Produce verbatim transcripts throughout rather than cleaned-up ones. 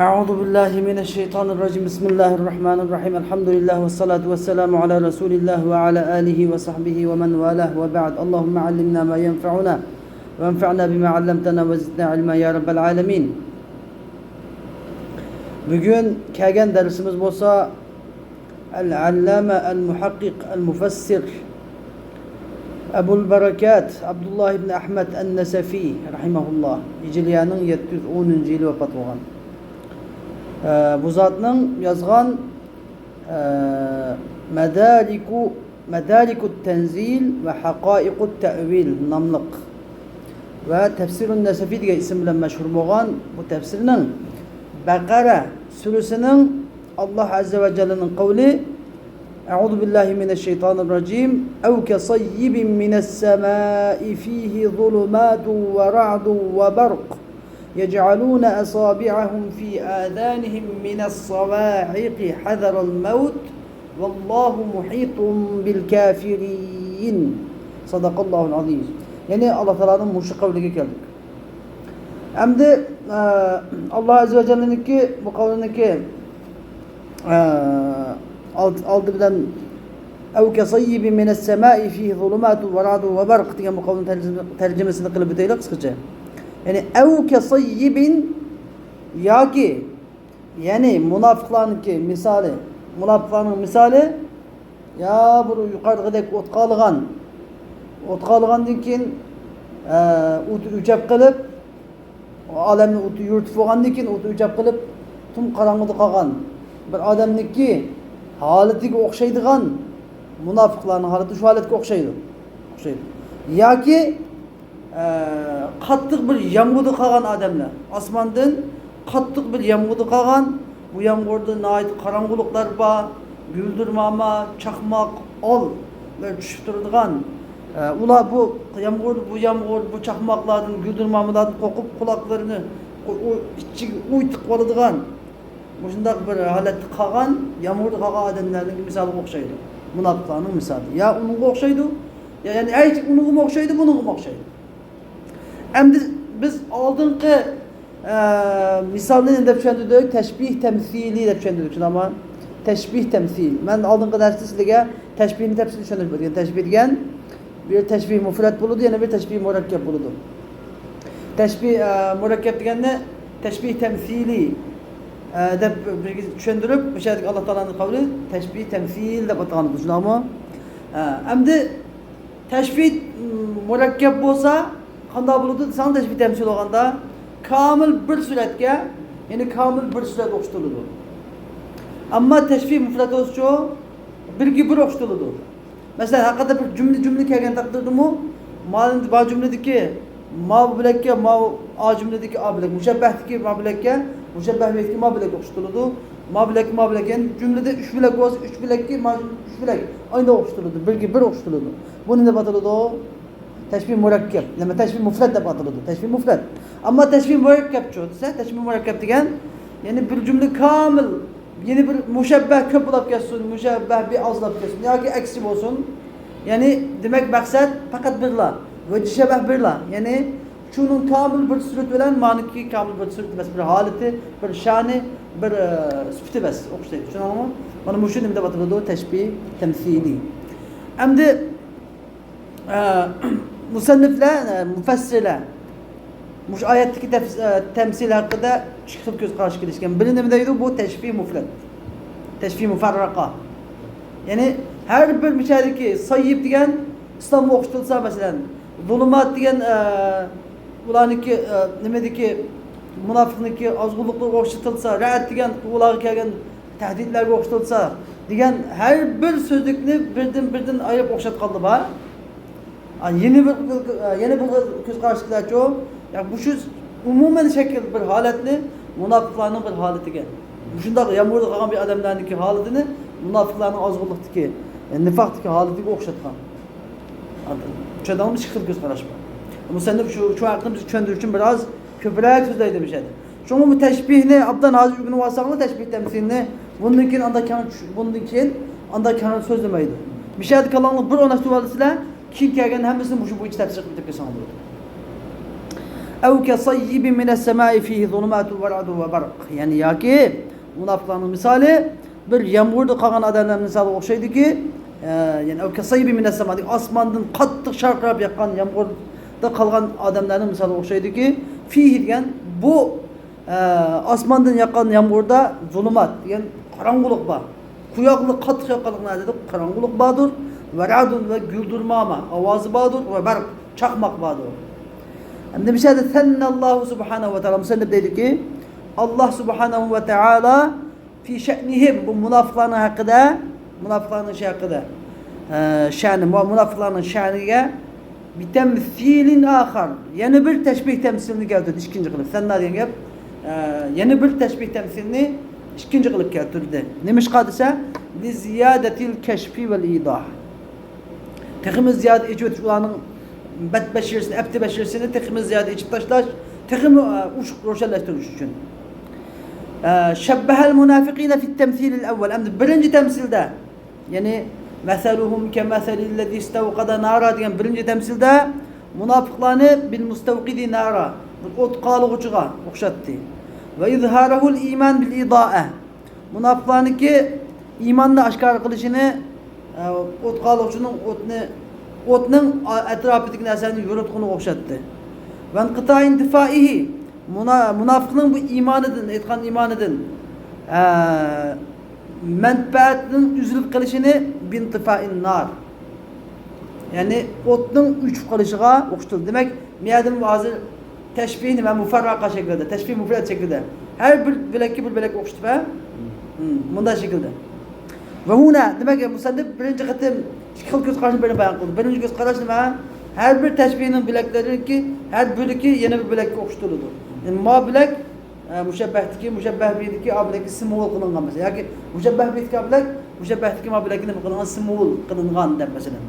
أعوذ بالله من الشيطان الرجيم. بسم الله الرحمن الرحيم. الحمد لله والصلاة والسلام على رسول الله وعلى آله وصحبه ومن والاه وبعد. اللهم علمنا ما ينفعنا وانفعنا بما علمتنا وزدنا علما يا رب العالمين. بۈگۈن كەلگەن دەرسىمىز بولسا ئەل-ئەللامە ئەل-مۇھەققىق ئەل-مۇفەسسىر ئەبۇل بەرەكات ئابدۇللا ئىبن ئەھمەد ئەن-نەسەفى رەھىمەھۇللا، ھىجرىيەنىڭ يەتتە يۈز ئونىنچى يىلى ۋاپات بولغان. ئە، بۇ زاتنىڭ يازغان، ئە، مەدارىكۇ، مەدارىكۇت تەنزىل ۋە ھەقائىقۇت تەئۋىل ناملىق ۋە تەفسىرۇن نەسەفى دېگەن ئىسىم بىلەن مەشھۇر بولغان بۇ تەپسىرنىڭ بەقەرە سۈرىسىنىڭ، ئاللا ئەززە ۋە جەللىنىڭ قەۋلى، أعوذ بالله من الشيطان الرجيم. أو كصيب من السماء فيه ظلمات ورعد وبرق يجعلون أصابعهم في آذانهم من الصواعق حذر الموت والله محيط بالكافرين. صدق الله العظيم. يەنى ئاللا تائالانىڭ مۇشۇ قەۋلىگە كەلدۇق. ئەمدى، ئە، ئاللا ئەززە ۋە جەللىنىڭكى بۇ قەۋلىنىڭكى، ئە، ئالدى، ئالدى بىلەن «أو كصيب من السماء فيه ظلمات ورعد وبرق» دېگەن بۇ قەۋلىنىڭ تەرجىمە-، تەرجىمىسىنى قىلىپ ئۆتەيلى قىسقىچە. يەنى «أو كصيب» ياكى، يەنى مۇناپىقلارنىڭكى مىسالى، مۇناپىقلارنىڭ مىسالى يا بىر يۇقىرىدىكىدەك ئوتقا ئالغان، ئوتقا ئالغاندىن كېيىن، ئە، ئوتى ئۆچەپ قېلىپ، ئالەمنى ئوتى يورۇتۇپ بولغاندىن كېيىن ئوتى ئۆچەپ قېلىپ، تۈن قاراڭغۇدا قالغان بىر ئادەمنىڭكى ھالىتىگە ئوخشايدىغان، مۇناپىقلارنىڭ ھالىتى شۇ ھالەتكە ئوخشايدۇ. ئوخشايدۇ. ياكى ئە، قاتتىق بىر يامغۇردا قالغان ئادەملەر. ئاسماندىن قاتتىق بىر يامغۇردا قالغان، بۇ يامغۇردا ناھايىتى قاراڭغۇلۇقلار بار، گۈلدۈرماما، چاقماق، ئاللار چۈشۈپ تۇرىدىغان. ئە، ئۇلار بۇ يامغۇر، بۇ يامغۇر، بۇ چاقماقلاردىن، گۈلدۈرمامىلاردىن قورقۇپ، قۇلاقلىرىنى ئۇ، ئۇ ئىچىگە ئۇيۇتۇپ قالىدىغان، مۇشۇنداق بىر ھالەتتە قالغان، يامغۇردا قالغان ئادەملەرنىڭ مىسالىغا ئوخشايدۇ. مۇناپىقلارنىڭ مىسالى. يا ئۇنىڭغا ئوخشايدۇ، يا، يەنى ئەي، ئۇنىڭغىمۇ ئوخشايدۇ، بۇنىڭغىمۇ ئوخشايدۇ. ئەمدى بىز ئالدىنقى، ئە، مىسالنى نېمە دەپ چۈشەندۈردۇق؟ تەشبىھ تەمسىلىي دەپ چۈشەندۈردۇق، شۇنداقمۇ؟ تەشبىھ تەمسىل. مەن ئالدىنقى دەرستە سىلەرگە تەشبىھنى تەپسىلىي چۈشەندۈرۈپ ئۆتكەن. تەشبىھ دېگەن بىر تەشبىھ مۇفرەت بولىدۇ، يەنە بىر تەشبىھ مۇرەككەپ بولىدۇ. تەشبىھ، ئە، مۇرەككەپ دېگەننى تەشبىھ تەمسىلىي، ئە، دەپ بىرگە چۈشەندۈرۈپ، ئۆشە يەردىكى ئاللا تائالانىڭ قەۋلى تەشبىھ تەمسىل دەپ ئاتىغان، شۇنداقمۇ؟ ئە، ئەمدى تەشبىھ، م، مۇرەككەپ بولسا، قانداق بولىدۇ دېسەڭ، تەشبىھ تەمسىل بولغاندا كامىل بىر سۈرەتكە، يەنى كامىل بىر سۈرەت ئوخشىتىلىدۇ. ئەمما تەشبىھ مۇفرەت بولسىچۇ، بىرگە بىر ئوخشىتىلىدۇ. مەسىلەن، ھەقىقەتەن بىر جۈملە، جۈملە كەلگەن تەقدىردىمۇ، مانا بار جۈملىدىكى ما بۆلەككە، ما ئا جۈملىدىكى ئا بۆلەك، مۇشەببەھتىكى ما بۆلەككە، مۇشەببەھ بىھكى ما بۆلەك ئوخشىتىلىدۇ. ما بۆلەك، ما بۆلەك، يەنى جۈملىدە ئۈچ بۆلەك بولسا، ئۈچ بۆلەككە ما ئۈچ بۆلەك ئاينى ئوخشىتىلىدۇ، بىرگە بىر ئوخشىتىلىدۇ. بۇنى دەپ ئاتىلىدۇ؟ تەشبىھ مۇرەككەپ، نېمە، تەشبىھ مۇفرەت دەپ ئاتىلىدۇ، تەشبىھ مۇفرەت. ئەمما تەشبىھ مۇرەككەپچۇ دېسە، تەشبىھ مۇرەككەپ دېگەن، يەنى بىر جۈملە كامىل، يەنى بىر مۇشەببەھ كۆپ بولاپ كەتسۇن، مۇشەببەھ بىر ئازلاپ كەتسۇن ياكى ئەكسى بولسۇن. يەنى دېمەك مەقسەت پەقەت بىرلا، ۋەجھى شەبەھ بىرلا. يەنى شۇنىڭ كامىل بىر سۈرىتى بىلەن مانىكى كامىل بىر سۈرىتى ئەمەس، بىر ھالىتى، بىر شانى، بىر، ئە، سۈپىتى بەس ئوخشايدۇ. شۇنىڭمۇ؟ مانا مۇشۇ نېمە دەپ ئاتىلىدۇ؟ تەشبىھ تەمسىلىي. ئەمدى ئە، مۇسەننىفلەر، ئە، مۇفەسسىرلەر مۇشۇ ئايەتتىكى تەپس-، ئە، تەمسىل ھەققىدە ئىككى خىل كۆز قاراشقا كېلىشكەن. بىرى نېمە دەيدۇ؟ بۇ تەشبىھ مۇفرەت. تەشبىھ مۇفەررەقە. يەنى ھەر بىر مىسالدىكى ساييىب دېگەن ئىسلامغا ئوخشىتىلسا، مەسىلەن، زۇلۇمات دېگەن، ئە، ئۇلارنىڭكى، ئە، نېمىدىكى، مۇناپىقنىڭكى ئازغۇنلۇقلىرىغا ئوخشىتىلسا، رەئد دېگەن ئۇلارغا كەلگەن تەھدىتلەرگە ئوخشىتىلسا دېگەن ھەر بىر سۆزلۈكنى بىردىن-بىردىن ئايرىپ ئوخشاتقانلار بار. ئا، يەنە بىر، يەنە بىر كۆز قاراشتىكىلەرچۇ؟ يا، مۇشۇ ئومۇمەن شەكىل بىر ھالەتنى مۇناپىقلارنىڭ بىر ھالىتىگە، مۇشۇنداق يامغۇردا قالغان بىر ئادەملەرنىڭكى ھالىتىنى مۇناپىقلارنىڭ ئازغۇنلۇقتىكى، يەنى نىفاقتىكى ھالىتىگە ئوخشاتقان. چۈشەندىڭىزمۇ؟ ئىككى خىل كۆز قاراش بار. مۇسەننىپ شۇ، شۇ ھەقتە بىز چۈشەندۈرۈش ئۈچۈن بىر ئاز كۆپرەك سۆزلەيدۇ مۇشۇ يەردە. شۇڭا بۇ تەشبىھنى ئوبدان ھازىر ئۆگىنىۋالساڭلار، تەشبىھ تەمسىلنى، بۇندىن كېيىن ئانداق كەڭ چۈش-، بۇندىن كېيىن ئانداق كەڭ سۆزلىمەيدۇ. مۇشۇ يەردە كاللاڭلار بىر ئورناشتۇرۇۋالسىلەر، كېيىن كەلگەندە ھەممىسىنى مۇشۇ بويىچە تەپسىر قىلىپ كەتسەڭلار بولىدۇ. أو كصيب من السماء فيه ظلمات ورعد وبرق. يەنى ياكى مۇناپىقلارنىڭ مىسالى بىر يامغۇردا قالغان ئادەملەرنىڭ مىسالىغا ئوخشايدۇكى، ئە، يەنى أو كصيب من السماء، ئاسماندىن قاتتىق شارقىراپ ياغقان يامغۇردا قالغان ئادەملەرنىڭ مىسالىغا ئوخشايدۇكى، فيه دېگەن بۇ، ئە، ئاسماندىن ياغقان يامغۇردا زۇلۇمات دېگەن قاراڭغۇلۇق بار. قۇياقلىق قاتتىق ياغقانلىقىنىڭ ئەتىدە قاراڭغۇلۇق باردۇر. ۋە رەئدۇن ۋە گۈلدۈرماما ئاۋازى باردۇر. ۋە بەرق، چاقماق باردۇر. ئەمدى بۇ يەردە سەننەللاھۇ سۇبھانەھۇ ۋە تائالا، مۇسەننىپ دەيدۇكى، ئاللاھ سۇبھانەھۇ ۋە تائالا في شأنهم، بۇ مۇناپىقلارنىڭ ھەققىدە، مۇناپىقلارنىڭ شۇ ھەققىدە، ئە، شەنى، مۇ-، مۇناپىقلارنىڭ شەنىگە بتمثيل آخر، يەنە بىر تەشبىھ تەمسىلنى كەلتۈردى، ئىككىنچى قىلىپ. سەننا دېگەن گەپ، ئە، يەنە بىر تەشبىھ تەمسىلنى ئىككىنچى قىلىپ كەلتۈردى. نېمىشقا دېسە، لزيادة الكشف والإيضاح. تېخىمۇ زىيادە ئېچىۋېتىش، ئۇلارنىڭ بەت بەشىرىسىنى، ئەپتى بەشىرىسىنى تېخىمۇ زىيادە ئېچىپ تاشلاش، تېخىمۇ، ئە، ئوچۇق روشەنلەشتۈرۈش ئۈچۈن. ئە، شەببەھەل مۇنافىقىينە فىت تەمسىلىل ئەۋۋەل. ئەمدى بىرىنچى تەمسىلدە، يەنى، مەسەلۇھۇم كەمەسەلىللەزى ئىستەۋقەدە نارا دېگەن بىرىنچى تەمسىلدە مۇناپىقلارنى بىل مۇستەۋقىدى نارا، بىر ئوت قالىغۇچىغا ئوخشاتتى. ۋە ئىزھارەھۇل ئىمان بىل ئىدائە. مۇناپىقلارنىڭكى ئىماننى ئاشكارا قىلىشىنى، ئە، ئوت قالغۇچىنىڭ ئوتنى، ئوتنىڭ ئەتراپىدىكى نەرسىلەرنى يورۇتقىنىغا ئوخشاتتى. ۋەنقىتائىن تىفائىھى، مۇنا-، مۇناپىقنىڭ بۇ ئىمانىدىن، ئېيتقان ئىمانىدىن، ئە، مەنپەئەتنىڭ ئۈزۈلۈپ قېلىشىنى بىنتىفائىن نار، يەنى ئوتنىڭ ئۆچۈپ قېلىشىغا ئوخشىتىلدى. دېمەك، مۇ يەردىمۇ ھازىر تەشبىھ نېمە؟ مۇفەررەقە شەكلىدە، تەشبىھ مۇفرەت شەكلىدە. ھەر بىر بۆلەككە بىر بۆلەك ئوخشىتىپ، ھە؟ مم، مۇنداق شەكىلدە. ۋە ھۇنا، دېمەك، مۇسەننىپ بىرىنچى قېتىم ئىككى خىل كۆز قاراشنى بىرنى بايان قىلدى. بىرىنچى كۆز قاراش نېمە؟ ھەر بىر تەشبىھنىڭ بۆلەكلىرىدىكى ھەر بۆلىكى يەنە بىر بۆلەككە ئوخشىتىلىدۇ. يەنى ما بۆلەك، ئە، مۇشەببەھتىكى، مۇشەببەھ بىھدىكى ئا بۆلەككە سىمۋول قىلىنغان مەسىلەن. ياكى مۇشەببەھ بىھدىكى ئا بۆلەك، مۇشەببەھتىكى ما بۆلەككە نېمە قىلىنغان؟ سىمۋول قىلىنغان دەپ مەسىلەن.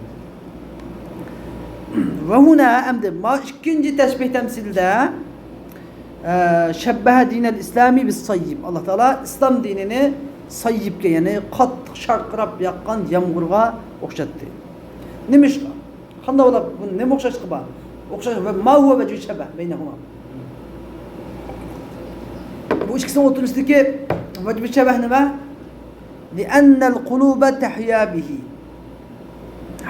ۋە ھۇنا، ئەمدى ما ئىككىنچى تەشبىھ تەمسىلدە، ئە، شەببەھە دىنەل ئىسلامى بىس سەييىب. ئاللاھ تائالا ئىسلام دىنىنى سەييىبكە، يەنى قاتتىق شارقىراپ ياغقان يامغۇرغا ئوخشاتتى. نېمىشقا؟ قانداق بولۇپ، بۇ نېمە ئوخشاشلىقى بار؟ ئوخشاش، ۋە ما ھۇۋە ۋەجھۇ شەبەھ بەينەھۇما. بۇ ئىككىسىنىڭ ئوتتۇرىسىدىكى ۋەجھۇ شەبەھ نېمە؟ لأن القلوب تحيا به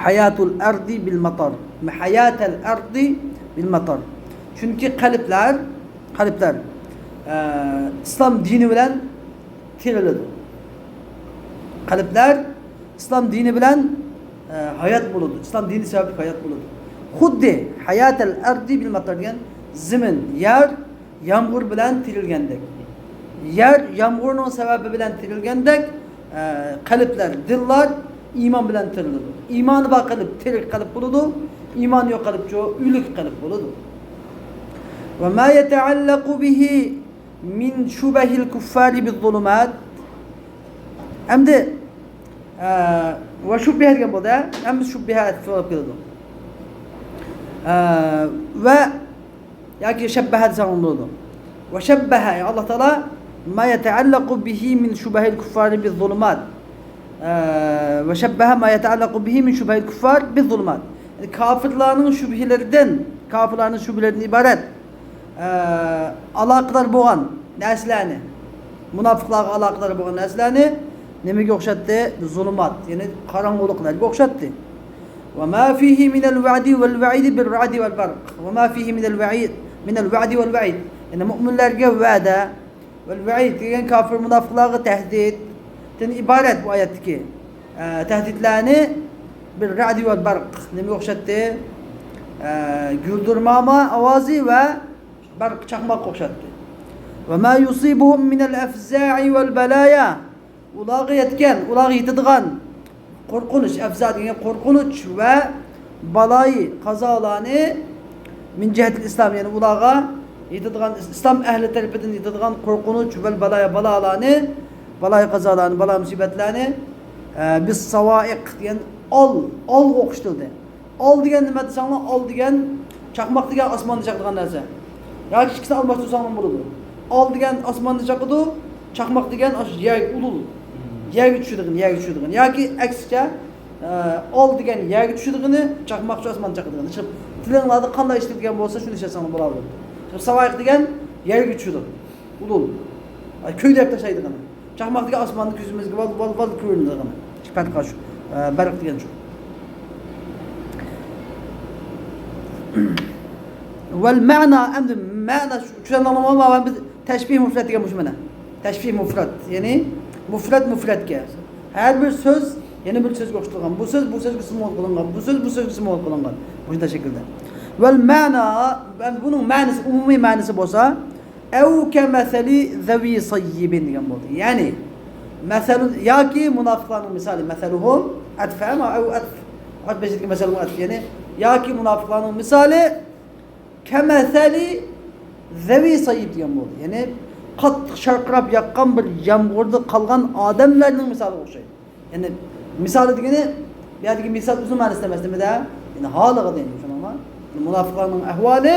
حياة الأرض بالمطر. حياة الأرض بالمطر. چۈنكى قەلبلەر، قەلبلەر، ئە، ئىسلام دىنى بىلەن تىرىلىدۇ. قەلبلەر ئىسلام دىنى بىلەن، ئە، ھايات بولىدۇ. ئىسلام دىنى سەۋەبلىك ھايات بولىدۇ. خۇددى حياة الأرض بالمطر دېگەن زېمىن، يەر يامغۇر بىلەن تىرىلگەندەك، يەر يامغۇرنىڭ سەۋەبى بىلەن تىرىلگەندەك، ئە، قەلبلەر، دىللار ئىمان بىلەن تىرىلىدۇ. ئىمانى بار قەلب تىرىك قەلب بولىدۇ، ئىمانى يوق قەلبچۇ ئۆلۈك قەلب بولىدۇ. وما يتعلق به من شبه الكفار بالظلمات. ئەمدى، ئە، ۋە شۇببىھە دېگەن بولدى، ھە؟ ئەمدى شۇببىھە بولۇپ كېلىدۇ. ئە، ۋە ياكى شەببەھە دېسەڭ بولىدۇ. ۋە شەببەھە، يەنى ئاللاھ تائالا ما يتعلق به من شبه الكفار بالظلمات. ئە، ۋە شەببەھە ما يتعلق به من شبه الكفار بالظلمات. يەنى كاپىرلارنىڭ شۈبھىلىرىدىن، كاپىرلارنىڭ شۈبھىلىرىدىن ئىبارەت، ئە، ئالاقىدار بولغان نەرسىلەرنى، مۇناپىقلارغا ئالاقىدار بولغان نەرسىلەرنى نېمىگە ئوخشاتتى؟ زۇلۇمات، يەنى قاراڭغۇلۇقلارغا ئوخشاتتى. وما فيه من الوعد والوعيد بالرعد والبرق. وما فيه من الوعيد، من الوعد والوعيد. يەنى مۇئمىنلەرگە ۋەدە، ۋەل ۋەئىد دېگەن كاپىر مۇناپىقلارغا تەھدىتتىن ئىبارەت بۇ ئايەتتىكى، ئە، تەھدىتلەرنى بىر رەئدى ۋەل بەرق نېمىگە ئوخشاتتى؟ ئە، گۈلدۈرماما ئاۋازى ۋە بەرق چاقماققا ئوخشاتتى. وما يصيبهم من الأفزاع والبلايا. ئۇلارغا يەتكەن، ئۇلارغا يېتىدىغان قورقۇنچ، ئەفزا دېگەن قورقۇنچ ۋە بالايى قازالارنى، من جهة الإسلام، يەنى ئۇلارغا يېتىدىغان، ئىسلام ئەھلى تەرىپىدىن يېتىدىغان قورقۇنچ ۋە بالايا بالالارنى، بالايى قازالارنى، بالا مۇسىبەتلەرنى، ئە، بالصواعق دېگەن ئال، ئالغا ئوخشىتىلدى. ئال دېگەن نېمە دېسەڭلار، ئال دېگەن چاقماق دېگەن ئاسماندا چاقىدىغان نەرسە. ياكى ئىككىسىنى ئالماشتۇرساڭلار بولىدۇ. ئال دېگەن ئاسماندا چاقىدۇ، چاقماق دېگەن ئاشۇ يەرگە ئۇلۇل. يەرگە چۈشىدىغىنى، يەرگە چۈشىدىغىنى. ياكى ئەكسىچە، ئە، ئال دېگەن يەرگە چۈشىدىغىنى، چاقماقچۇ ئاسماندا چاقىدىغىنى. شۇ تىلىڭلاردا قانداق ئىشلىتىدىغان بولسا، شۇنى ئىشلەتسەڭلار بولىدۇ. ساۋايىق دېگەن يەرگە چۈشىدۇ. ئۇدۇل. ئاي، كۆيدۈرۈپ تاشلايدىغىنى. چاقماق دېگەن ئاسماندا كۆزىمىزگە ۋال، ۋال، ۋال كۆرۈنىدىغىنى. ئىككى پەرق بار شۇ. ئە، بەرق دېگەن شۇ. ۋەل مەنا، ئەمدى مەنا شۇ، چۈشەندىڭلارمۇ؟ بىز تەشبىھ مۇفرەت دېگەن مۇشۇ مانا. تەشبىھ مۇفرەت، يەنى مۇفرەت مۇفرەتكە. ھەر بىر سۆز يەنە بىر سۆزگە ئوخشىتىلغان. بۇ سۆز بۇ سۆزگە سىمۋول قىلىنغان. بۇ سۆز بۇ سۆزگە سىمۋول قىلىنغان. مۇشۇنداق شەكىلدە. ۋەل مەنا، ئەمدى بۇنىڭ مەنىسى، ئومۇمىي مەنىسى بولسا، ئەۋ كەمەسەلى زەۋى سەييىبىن دېگەن بولدى. يەنى، مەسەلۇن، ياكى مۇناپىقلارنىڭ مىسالى، مەسەلۇھۇم، ئەتف، ئەمما ئەۋ ئەتف، ئەتف بېشىدىكى مەسەلۇھۇم ئەتف، يەنى، ياكى مۇناپىقلارنىڭ مىسالى، كەمەسەلى زەۋى سەييىب دېگەن بولدى. يەنى، قاتتىق شارقىراپ ياغقان بىر يامغۇردا قالغان ئادەملەرنىڭ مىسالىغا ئوخشايدۇ. يەنى مىسالى دېگىنى، بۇ يەردىكى مىسال ئۆزىنىڭ مەنىسى ئەمەس، نېمىدە؟ يەنى ھالىغا دەيمىز، چۈشەندىڭلارمۇ؟ مۇناپىقلارنىڭ ئەھۋالى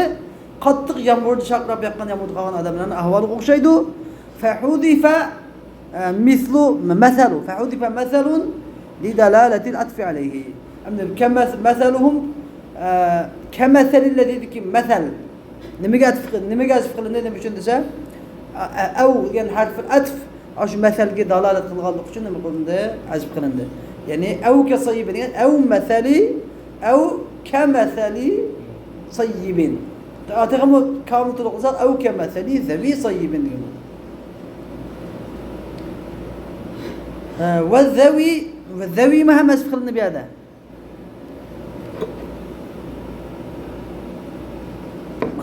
قاتتىق يامغۇردا شارقىراپ ياغقان يامغۇردا قالغان ئادەملەرنىڭ ئەھۋالىغا ئوخشايدۇ. فەھۇزىفە، ئە، مىسلۇ، مەسەلۇ، فەھۇزىفە مەسەلۇن لىدالالەتىل ئەتفى ئەلەيھى. ئەمدى كەمەس-، مەسەلۇھۇم، ئە، كەمەسەلىللەزىدىكى مەسەل. نېمىگە ئەتف قىل-، نېمىگە ھەزف قىلىندى، نېمە ئۈچۈن دېسە، ئە-، ئە-، ئەۋ دېگەن ھەرفىل ئەتف، ئاشۇ مەسەلگە دالالەت قىلغانلىقى ئۈچۈن نېمە قىلىندى؟ ھەزف قىلىندى. يەنى، ئەۋ كەسەييىبىن دېگەن، ئەۋ مەسەلى، ئەۋ كەمەسەلى سەييىبىن. تېخىمۇ كامىل تولۇق قىلساق، ئەۋ كەمەسەلى زەۋى سەييىبىن دېگەن بولىدۇ. ئە، ۋە زەۋى، ۋە زەۋىمۇ ھەم ھەزف قىلىندى بۇ يەردە.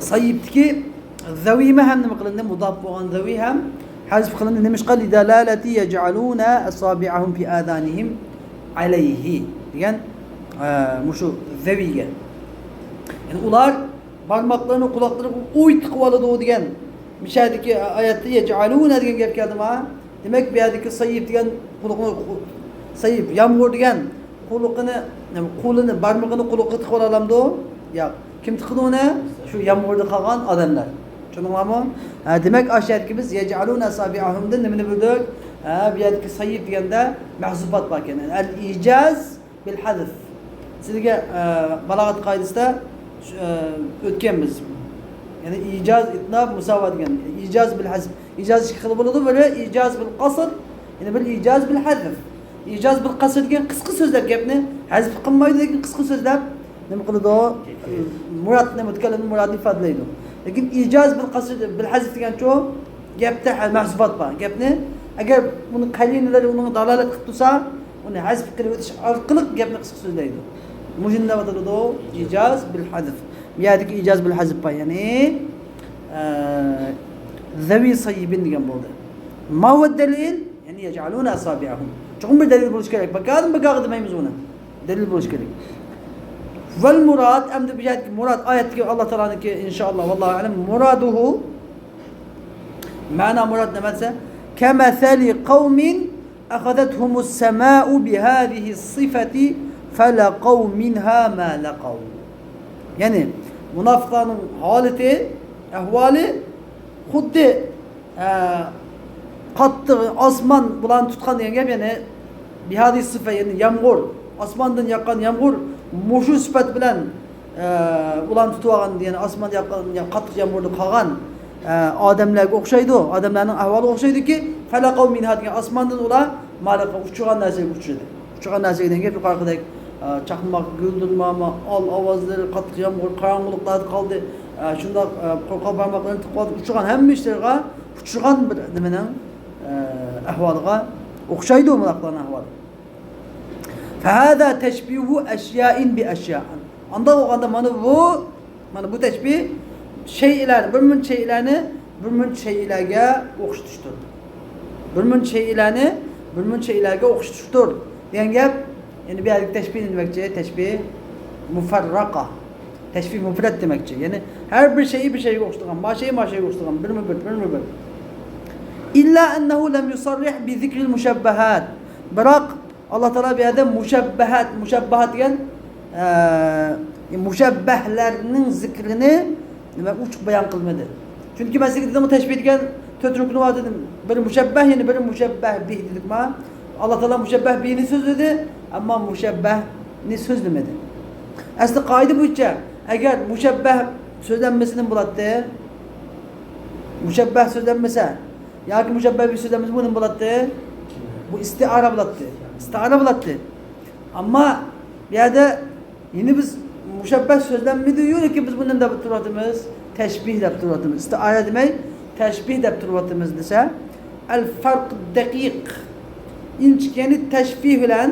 سەييىبتىكى زەۋىمۇ ھەم نېمە قىلىندى؟ مۇداپ بولغان زەۋى ھەم ھەزف قىلىندى. نېمىشقا؟ لىدالالەتى يەجئەلۇنە ئەسابىئەھۇم فى ئازانىھىم ئەلەيھى دېگەن، ئە، مۇشۇ زەۋىگە. يەنى ئۇلار بارماقلىرىنى قۇلاقلىرىغا ئويۇتۇپ ئالىدۇ دېگەن. مىشەدىكى ئايەتتە يەجئەلۇنە دېگەن گەپ كەلدىما؟ دېمەك، بۇ يەردىكى سەييىب دېگەن قۇلىقىنى، سەييىب، يامغۇر دېگەن قۇلىقىنى، قولىنى، بارمىقىنى قۇلىقىغا تىقىۋالالامدۇ؟ ياق. كىم تىقىدۇ ئۇنى؟ شۇ يامغۇردا قالغان ئادەملەر. چۈشەندىڭلارمۇ؟ ھە، دېمەك، ئاشۇ يەردىكى بىز يەجئەلۇنە ئەسابىئەھۇمدىن نېمىنى بىلدۇق؟ ھە، بۇ يەردىكى سەييىب دېگەندە مەھزۇپات بار ئىكەن. ئەل ئىجاز بىل ھەزف. سىزگە، ئە، بالاغەت قائىدىسىدە، ئە، ئۆتكەنمىز. يەنى ئىجاز، ئىتناب، مۇساۋا دېگەن. ئىجاز بىل ھەزف. ئىجاز ئىككى خىل بولىدۇ. بىرى ئىجاز بىل قەسر، يەنە بىرى ئىجاز بىل ھەزف. ئىجاز بىل قەسر دېگەن قىسقا سۆزلەپ گەپنى ھەزف قىلمايدۇ، لېكىن قىسقا سۆزلەپ نېمە قىلىدۇ؟ مۇرادنى، مۇتەكەللىمنىڭ مۇرادىنى ئىپادىلەيدۇ. لېكىن ئىجاز بىل قەسر، بىل ھەزف دېگەنچۇ؟ گەپتە ھە-، مەھزۇپات بار. گەپنى ئەگەر ئۇنىڭ قەرىنىلىرى ئۇنىڭغا دالالەت قىلىپ تۇرسا، ئۇنى ھەزف قىلىۋېتىش ئارقىلىق گەپنى قىسقا سۆزلەيدۇ. مۇشۇنى دەپ ئاتىلىدۇ ئىجاز بىل ھەزف. بۇ يەردىكى ئىجاز بىل ھەزف بار، يەنى، ئە، زەۋى سەييىبىن دېگەن بولدى. ما ھۇۋە دەلىل؟ يەنى يەجئەلۇنە ئەسابىئەھۇم. چوقۇم بىر دەلىل بولۇشى كېرەك. بىكاردىن بىكارغا دېمەيمىز ئۇنى. دەلىل بولۇشى كېرەك. ۋەل مۇراد، ئەمدى بۇ يەردىكى مۇراد، ئايەتتىكى ئاللا تائالانىڭكى، ئىنشائاللا، ۋاللاھۇ ئەلەم، مۇرادۇھۇ، مەنا مۇراد نېمە دېسە، كەمەسەلى قەۋمىن ئەخەزەتھۇمۇس سەمائۇ بىھازىھىس سىفەتى فەلەقەۋ مىنھا ما لەقەۋ. يەنى، مۇناپىقلارنىڭ ھالىتى، ئەھۋالى خۇددى، ئە، قاتتىق ئاسمان بۇلارنى تۇتقان دېگەن گەپ، يەنى، بىھازىھىس سىفە، يەنى يامغۇر، ئاسماندىن ياغقان يامغۇر مۇشۇ سۈپەت بىلەن ئە، ئۇلارنى تۇتۇۋالغان، يەنى ئاسماندا ياغقان، يا-، قاتتىق يامغۇردا قالغان، ئە، ئادەملەرگە ئوخشايدۇ، ئادەملەرنىڭ ئەھۋالىغا ئوخشايدۇكى، فەلەقەۋ مىنھا دېگەن ئاسماندىن ئۇلار ما لەقەۋ ئۇچرىغان نەرسىگە ئۇچرىدى. ئۇچرىغان نەرسە دېگەن گەپ يۇقىرىقىدەك، ئە، چاقماق، گۈلدۈرماما، ئال ئاۋازلىرى، قاتتىق يامغۇر، قاراڭغۇلۇقلاردا قالدى. ئە، شۇنداق، ئە، قورقاق بارماقلىرىنى تىقىۋالدى. ئۇچرىغان ھەممە ئىشلىرىغا، ئۇچرىغان بىر نېمىنىڭ، ئە، ئەھۋالىغا ئوخشايدۇ مۇناپىقلارنىڭ ئەھۋالى. فهذا تشبيه أشياء بأشياء. ئانداق بولغاندا مانا بۇ، مانا بۇ تەشبىھ شەيئىلەرنى، بىر مۇنچە شەيئىلەرنى بىر مۇنچە شەيئىلەرگە ئوخشىتىشتۇر. بىر مۇنچە شەيئىلەرنى بىر مۇنچە شەيئىلەرگە ئوخشىتىشتۇر دېگەن گەپ. يەنى بۇ يەردىكى تەشبىھ نېمە دېمەكچى؟ تەشبىھ مۇفەررەقە. تەشبىھ مۇفرەت دېمەكچى. يەنى ھەر بىر شەيئى بىر شەيئىگە ئوخشىتىدىغان، ما شەيئى ما شەيئىگە ئوخشىتىدىغان، بىرمۇ بىر، بىرمۇ بىر. إلا أنه لم يصرح بذكر المشبهات. بىراق ئاللا تائالا بۇ يەردە مۇشەببەھات، مۇشەببەھات دېگەن، ئە، مۇشەببەھلەرنىڭ زىكرىنى نېمە، ئوچۇق بايان قىلمىدى. چۈنكى مەن سىزگە دېدىمغۇ، تەشبىھ دېگەن تۆت رۇكنى بار دېدىم. بىرى مۇشەببەھ، يەنە بىرى مۇشەببەھ بىھ دېدۇق ما. ئاللا تائالا مۇشەببەھ بىھنى سۆزلىدى، ئەمما مۇشەببەھنى سۆزلىمىدى. ئەسلى قائىدە بويىچە، ئەگەر مۇشەببەھ سۆزلەنمىسە نېمە بولاتتى؟ مۇشەببەھ سۆزلەنمىسە ياكى مۇشەببەھ بىھ سۆزلەنمىسە، بۇ نېمە بولاتتى؟ بۇ ئىستىئارە بولاتتى. ئىستىئارە بولاتتى. ئەمما بۇ يەردە يەنە بىز مۇشەببەھ سۆزلەنمىدىيۇ، لېكىن بىز بۇنى نېمە دەپ تۇرۇۋاتىمىز؟ تەشبىھ دەپ تۇرۇۋاتىمىز. ئىستىئارە دېمەي، تەشبىھ دەپ تۇرۇۋاتىمىز دېسە، ئەل فەرق دەقىق. ئىنچىكە، يەنى تەشبىھ بىلەن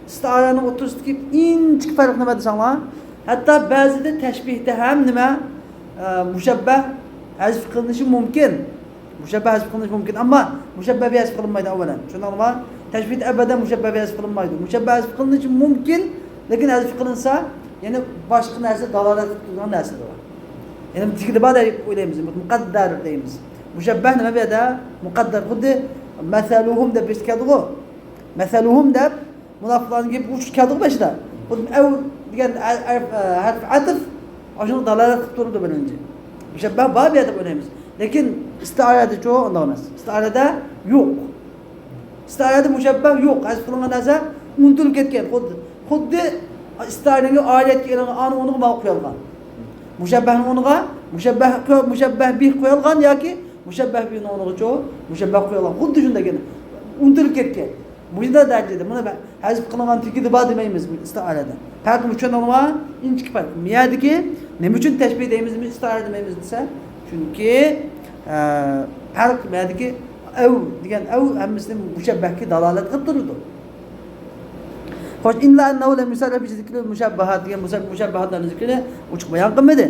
ئىستىئارەنىڭ ئوتتۇرىسىدىكى ئىنچىكە پەرق نېمە دېسەڭلار، ھەتتا بەزىدە تەشبىھتە ھەم نېمە، ئە، مۇشەببەھ ھەزف قىلىنىشى مۇمكىن. مۇشەببەھ ھەزف قىلىنىشى مۇمكىن، ئەمما مۇشەببەھ بىھ ھەزف قىلىنمايدۇ ئەۋۋەلەن. شۇنداقمۇ؟ تەشبىھتە ئەبەدەن مۇشەببەھ بىھ ھەزف قىلىنمايدۇ. مۇشەببەھ ھەزف قىلىنىشى مۇمكىن، لېكىن ھەزف قىلىنسا، يەنە باشقا نەرسە دالالەت قىلىپ تۇرىدىغان نەرسىلەر بار. يەنە بىر تېگىدە بار دەپ ئويلايمىز، مۇقەددەر دەيمىز. مۇشەببەھ نېمە بۇ يەردە؟ مۇقەددەر. خۇددى مەسەلۇھۇم دەپ بىرسى كەلدىغۇ. مەسەلۇھۇم دەپ مۇناپىقلارنىڭ گېپى ئۇچۇپ كەلدىغۇ بېشىدا. خۇددى ئەۋ دېگەن ھەرف، ھەرف ئەتىف ئاشۇنى دالالەت قىلىپ تۇرىدۇ بىرىنچى. مۇشەببەھ بار بۇ يەردە دەپ ئويلايمىز. لېكىن ئىستىئارەدىچۇ ئۇنداق ئەمەس. ئىستىئارەدە يوق. ئىستىئارەدە مۇشەببەھ يوق. ھەزف قىلىنغان نەرسە ئۇنتۇلۇپ كەتكەن. خۇددى، خۇددى ئىستىئارەنىڭ ئارىيەتكە ئېلىنغان ئانىڭ ئورنىغا ماۋۇ قويۇلغان. مۇشەببەھنىڭ ئورنىغا مۇشەببەھ، مۇشەببەھ بىھ قويۇلغان ياكى مۇشەببەھ بىھنىڭ ئورنىغىچۇ مۇشەببەھ قويۇلغان. خۇددى شۇنداق يەنە. ئۇنتۇلۇپ كەتكەن. مۇشۇنداق دەرىجىدە. بۇنى ھەزف قىلىنغان تېگىدە بار دېمەيمىز بۇ ئىستىئارەدە. پەرقى مۇشۇ نېمە؟ ئىنچىكە پەرق. بۇ يەردىكى نېمە ئۈچۈن تەشبىھ دەيمىز، نېمە ئىستىئارە دېمەيمىز دېسە، چۈنكى، ئە، پەرق بۇ يەردىكى ئەۋ دېگەن ئەۋ ھەممىسىنى مۇشەببەھكە دالالەت قىلىپ تۇرىدۇ. خوش، إلا أنه لم يصرح بذكر المشبهات دېگەن مۇشەببەھاتلارنىڭ زىكرىنى ئوچۇق بايان قىلمىدى.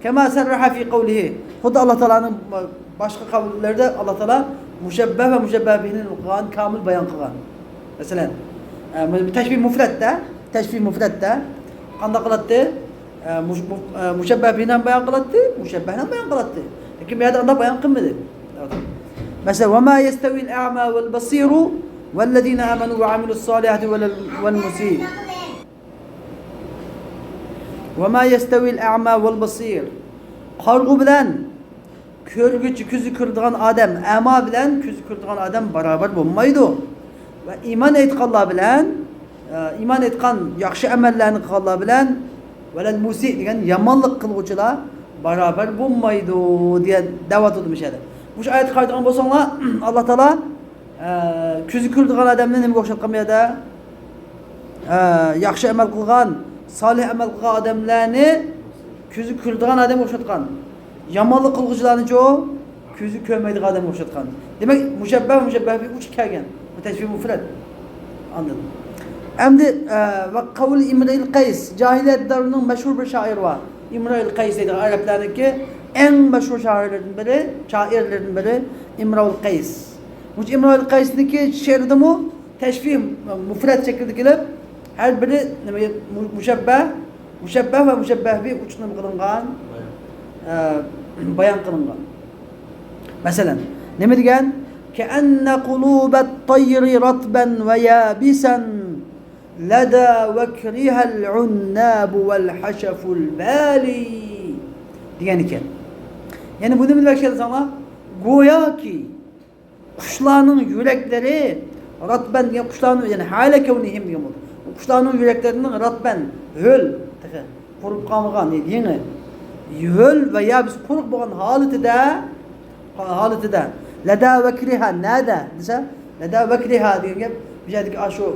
كما صرح في قوله، خۇددى ئاللا تائالانىڭ باشقا قەۋللىرىدە ئاللا تائالا مۇشەببەھ ۋە مۇشەببەھ بىھنى نېمە قىلغان؟ كامىل بايان قىلغان. مەسىلەن، ئە، مۇ-، تەشبىھ مۇفرەتتە، تەشبىھ مۇفرەتتە قانداق قىلاتتى؟ ئە، مۇش-، مۇ-، ئە، مۇشەببەھ بىھنى ھەم بايان قىلاتتى، مۇشەببەھنى ھەم بايان قىلاتتى. لېكىن بۇ يەردە ئانداق بايان قىلمىدى. مەسىلەن، وما يستوي الأعمى والبصير والذين آمنوا وعملوا الصالحات ولا، والمسيء. وما يستوي الأعمى والبصير. قارىغۇ بىلەن كۆرگۈچى، كۆزى كۆرىدىغان ئادەم، ئەما بىلەن كۆزى كۆرىدىغان ئادەم باراۋەر بولمايدۇ. ۋە ئىمان ئېيتقانلار بىلەن، ئە، ئىمان ئېيتقان، ياخشى ئەمەللەرنى قىلغانلار بىلەن، ۋەلەل مۇسىئ دېگەن يامانلىق قىلغۇچىلار باراۋەر بولمايدۇ، دېگەن دەۋاتىدۇ مۇشۇ يەردە. مۇشۇ ئايەتكە قارايدىغان بولساڭلار، ئاللا تائالا ئە، كۆزى كۆرىدىغان ئادەمنى نېمىگە ئوخشاتقان بۇ يەردە؟ ئە، ياخشى ئەمەل قىلغان، سالىھ ئەمەل قىلغان ئادەملەرنى كۆزى كۆرىدىغان ئادەمگە ئوخشاتقان. يامانلىق قىلغۇچىلارنىچۇ كۆزى كۆرمەيدىغان ئادەمگە ئوخشاتقان. دېمەك، مۇشەببەھ، مۇشەببەھ بىھ ئۈچ كەلگەن. بۇ تەشبىھ مۇفرەت. ئاندىن. ئەمدى، ئە، ۋە قەۋل ئىمرئىل قەيس. جاھىلىيەت دەۋرىنىڭ مەشھۇر بىر شائىرى بار. ئىمرئىل قەيس دەيدىغان ئەرەبلەرنىڭكى ئەڭ مەشھۇر شائىرلىرىدىن بىرى، شائىرلىرىدىن بىرى ئىمرئىل قەيس. مۇشۇ ئىمرۇئىل قەيسنىڭكى شېئىرىدىمۇ تەشبىھ مۇفرەت شەكلىدە كېلىپ، ھەر بىرى نېمە، مۇ-، مۇشەببەھ، مۇشەببەھ ۋە مۇشەببەھ بىھ ئۈچ نېمە قىلىنغان؟ ئە، بايان قىلىنغان. مەسىلەن، نېمە دېگەن؟ كأن قلوب الطير رطبا ويابسا لدى وكرها العناب والحشف البالي دېگەن ئىكەن. يەنى بۇ نېمە دېمەكچى دېسەڭلار؟ گوياكى قۇشلارنىڭ يۈرەكلىرى راتبەن دېگەن قۇشلارنىڭ، يەنى ھالە كەۋنىھىم دېگەن بولىدۇ. قۇشلارنىڭ يۈرەكلىرىنىڭ راتبەن، ھۆل، تېخى قۇرۇپ قالمىغان، يېڭى، ھۆل ۋە يابىس، قۇرۇق بولغان ھالىتىدە، ھالىتىدە، لەدە ۋەكرىھا، نەدە دېسە، لەدە ۋەكرىھا دېگەن گەپ، بۇ يەردىكى ئاشۇ،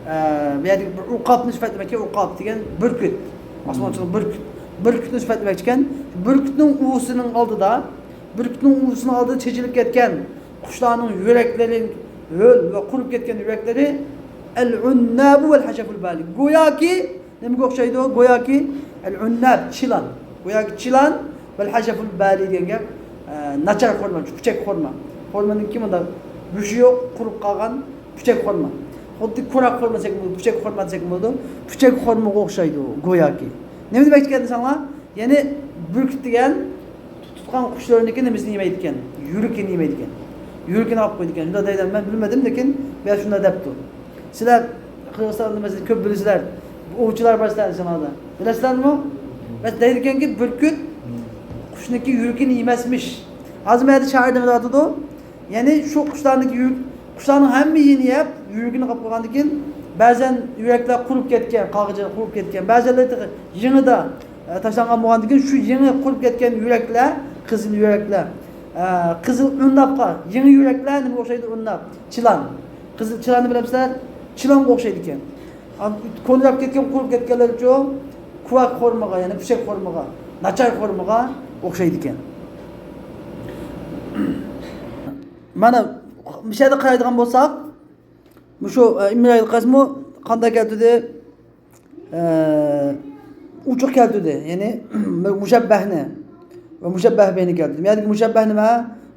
ئە، بۇ يەردىكى بىر ئۇقابنى سۈپەتلىمەكچى، ئۇقاب دېگەن بۈركۈت. ئاسمانچىلىق بۈركۈت. بۈركۈتنى سۈپەتلىمەكچىكەن. بۈركۈتنىڭ ئۇۋىسىنىڭ ئالدىدا، بۈركۈتنىڭ ئۇۋىسىنىڭ ئالدىدا چېچىلىپ كەتكەن قۇشلارنىڭ يۈرەكلىرى، ھۆل ۋە قۇرۇپ كەتكەن يۈرەكلىرى، ئەل ئۇننابۇ ۋەل ھەشەفۇل بالى. گوياكى نېمىگە ئوخشايدۇ؟ گوياكى ئەل ئۇنناب، چىلان. گوياكى چىلان، ۋەل ھەشەفۇل بالى دېگەن گەپ، ئە، ناچار خورما، پۇچەك خورما. خورمىنىڭكى مۇنداق گۆشى يوق، قۇرۇپ قالغان پۇچەك خورما. خۇددى كۇراق خورما دېسەك بولىدۇ، پۇچەك خورما دېسەك بولىدۇ. پۇچەك خورمىغا ئوخشايدۇ گوياكى. نېمە دېمەكچىكەن دېسەڭلار؟ يەنى بۈركۈت دېگەن تۇتقان قۇشلىرىنىڭكى نېمىسىنى يېمەيدىكەن؟ يۈرىكىنى يېمەيدىكەن. يۈرىكىنى ئاپ قويىدىكەن. شۇنداق دەيدۇ، مەن بىلمىدىم، لېكىن بۇ يەردە شۇنداق دەپتۇ. سىلەر قىرغىزىستاندا مەسىلەن كۆپ بىلىسىلەر. ئوۋچىلار بار سىلەرنىڭ شىمالدا. بىلەسىلەرمۇ؟ بەس دەيدىكەنكى، بۈركۈت قۇشنىڭكى يۈرىكىنى يېمەسمىش. ھازىر مەيەردە شائىر نېمە دەۋاتىدۇ؟ يەنى شۇ قۇشلارنىڭكى يۈرۈك، قۇشلارنىڭ ھەممە يېنى يەپ، يۈرىكىنى قاپ قويغاندىن كېيىن، بەزەن يۈرەكلەر قۇرۇپ كەتكەن، قاغىچى قۇرۇپ كەتكەن، بەزەنلىرى تېخى يېڭىدا، ئە، تاشلانغان بولغاندىن كېيىن، شۇ يېڭى قۇرۇپ كەتكەن يۈرەكلەر، قىزىل يۈرەكلەر، ئە، قىزىل ئۇنناپقا، يېڭى يۈرەكلەر نېمىگە ئوخشايدۇ؟ ئۇنناپ، چىلان. قىزىل چىلاننى بىلەمسىلەر؟ چىلانغا ئوخشايدىكەن. ئا، كونىراپ كەتكەن، قۇرۇپ كەتكەنلەرچۇ؟ كۇۋاك خورمىغا، يەنى پۇشەك خورمىغا، ناچار خورمىغا ئوخشايدىكەن. مانا، مۇشۇ يەردە قارايدىغان بولساق، مۇشۇ، ئە، ئىمرائىل قەسمۇ قانداق كەلتۈردى؟ ئە، ئوچۇق كەلتۈردى. يەنى مۇشەببەھنى ۋە مۇشەببەھ بىھىنى كەلتۈردى. بۇ يەردىكى مۇشەببەھ نېمە؟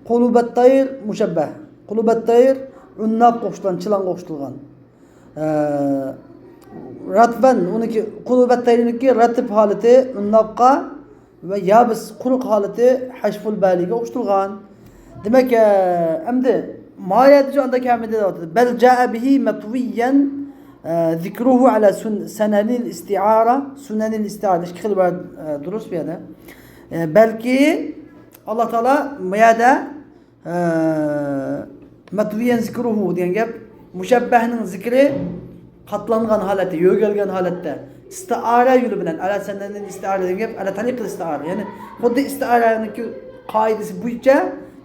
قۇلۇبەت تەير مۇشەببەھ. قۇلۇبەت تەير ئۇنناپقا ئوخشىتىلغان، چىلانغا ئوخشىتىلغان. ئە، رەتبەن، ئۇنىڭكى، قۇلۇبەت تەيرنىڭكى رەتىب ھالىتى ئۇنناپقا ۋە يابىس، قۇرۇق ھالىتى ھەشفۇل بەلىگە ئوخشىتىلغان. دېمەك، ئە، ئەمدى مايەدىجۇ ئاندا كەمىدى دەۋاتىدۇ. بەل جائە بىھى مەتۋىيەن، ئە، زىكرۇھۇ ئەلە سۇن-، سەنەنىل ئىستىئارە، سۇنەنىل ئىستىئارە. ئىككى خىل بار، ئە، دۇرۇس بۇ يەردە. ئە، بەلكى ئاللا تائالا بۇ يەردە ئە، مەتۋىيەن زىكرۇھۇ دېگەن گەپ، مۇشەببەھنىڭ زىكرى قاتلانغان ھالەتتە، يۆگەلگەن ھالەتتە، ئىستىئارە يولى بىلەن، ئەلە سەنەنىل ئىستىئارە دېگەن گەپ، ئەلە تەرىقىل ئىستىئارە، يەنى خۇددى ئىستىئارەنىڭكى قائىدىسى بويىچە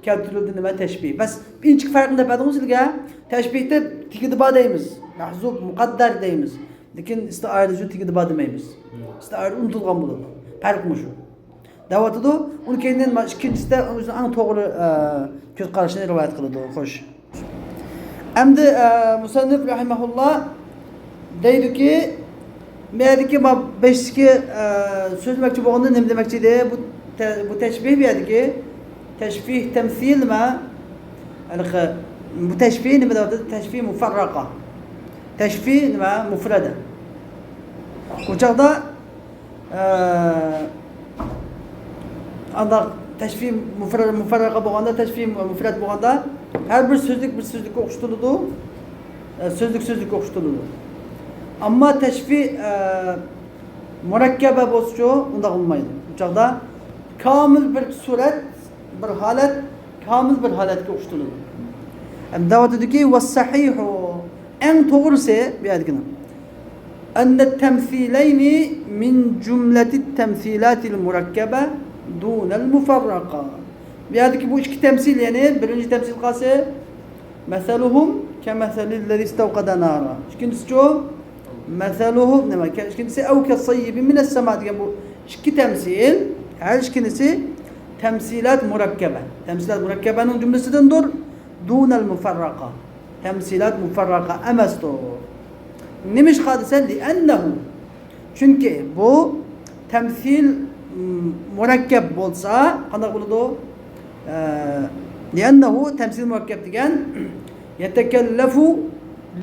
كەلتۈرۈلدى نېمە؟ تەشبىھ. بەس، ئىنچىكە پەرقىنى دەپ بەردىڭىز سىلەرگە. تەشبىھتە تېگىدە بار دەيمىز، مەھزۇب، مۇقەددەر دەيمىز. لېكىن ئىستىئارە دېسە تېگىدە بار دېمەيمىز. ئىستىئارە ئۇنتۇلغان بولىدۇ. پەرق مۇشۇ. دەۋاتىدۇ. ئۇنىڭ كەينىدىن مانا ئىككىنچىسىدە ئۆزىنىڭ ئەڭ توغرا، ئە، كۆز قارىشىنى رىۋايەت قىلىدۇ. خوش. ئەمدى، ئە، مۇسەننىپ رەھىمەھۇللا دەيدۇكى، بۇ يەردىكى ما-، بېشىدىكى، ئە، سۆزلىمەكچى بولغىنىدا نېمە دېمەكچى ئىدى؟ بۇ تە-، بۇ تەشبىھ بۇ يەردىكى. تەشبىھ تەمسىل نېمە؟ ھېلىقى، بۇ تەشبىھ نېمە دەۋاتىدۇ؟ تەشبىھ مۇفەررەقە. تەشبىھ نېمە؟ مۇفرەدە. ئۇ چاغدا ئە، ئانداق تەشبىھ مۇفرە-، مۇفەررەقە بولغاندا، تەشبىھ مۇفرەت بولغاندا، ھەر بىر سۆزلۈك بىر سۆزلۈككە ئوخشىتىلىدۇ، ئە، سۆزلۈك سۆزلۈككە ئوخشىتىلىدۇ. ئەمما تەشبىھ، ئە، مۇرەككەبە بولسىچۇ، ئۇنداق بولمايدۇ. ئۇ چاغدا كامىل بىر سۈرەت، بىر ھالەت، كامىل بىر ھالەتكە ئوخشىتىلىدۇ. ئەمدى دەۋاتىدۇكى، ۋەسسەھىھۇ، ئەڭ توغرىسى بۇ يەردىكىنىڭ، ئەننە تەمسىلەينى مىن جۈملەتى تەمسىلاتىل مۇرەككەبە دۇنەل مۇفەررەقە. بۇ يەردىكى بۇ ئىككى تەمسىل، يەنى بىرىنچى تەمسىل قالسا، مەسەلۇھۇم كەمەسەلىللەزى ئىستەۋقەدە نارا. ئىككىنچىسىچۇ؟ مەسەلۇھۇم نېمە؟ ئىككىنچىسى، ئەۋ كەسەييىبىن مىنەس سەما دېگەن بۇ ئىككى تەمسىل، ھەر ئىككىنىسى تەمسىلات مۇرەككەبە. تەمسىلات مۇرەككەبەنىڭ جۈملىسىدىندۇر. دۇنەل مۇفەررەقە. تەمسىلات مۇفەررەقە ئەمەستۇر. نېمىشقا دېسە، لىئەننەھۇ. چۈنكى بۇ تەمسىل، م، مۇرەككەپ بولسا، قانداق بولىدۇ؟ ئە، لىئەننەھۇ، تەمسىل مۇرەككەپ دېگەن، يەتەكەللەفۇ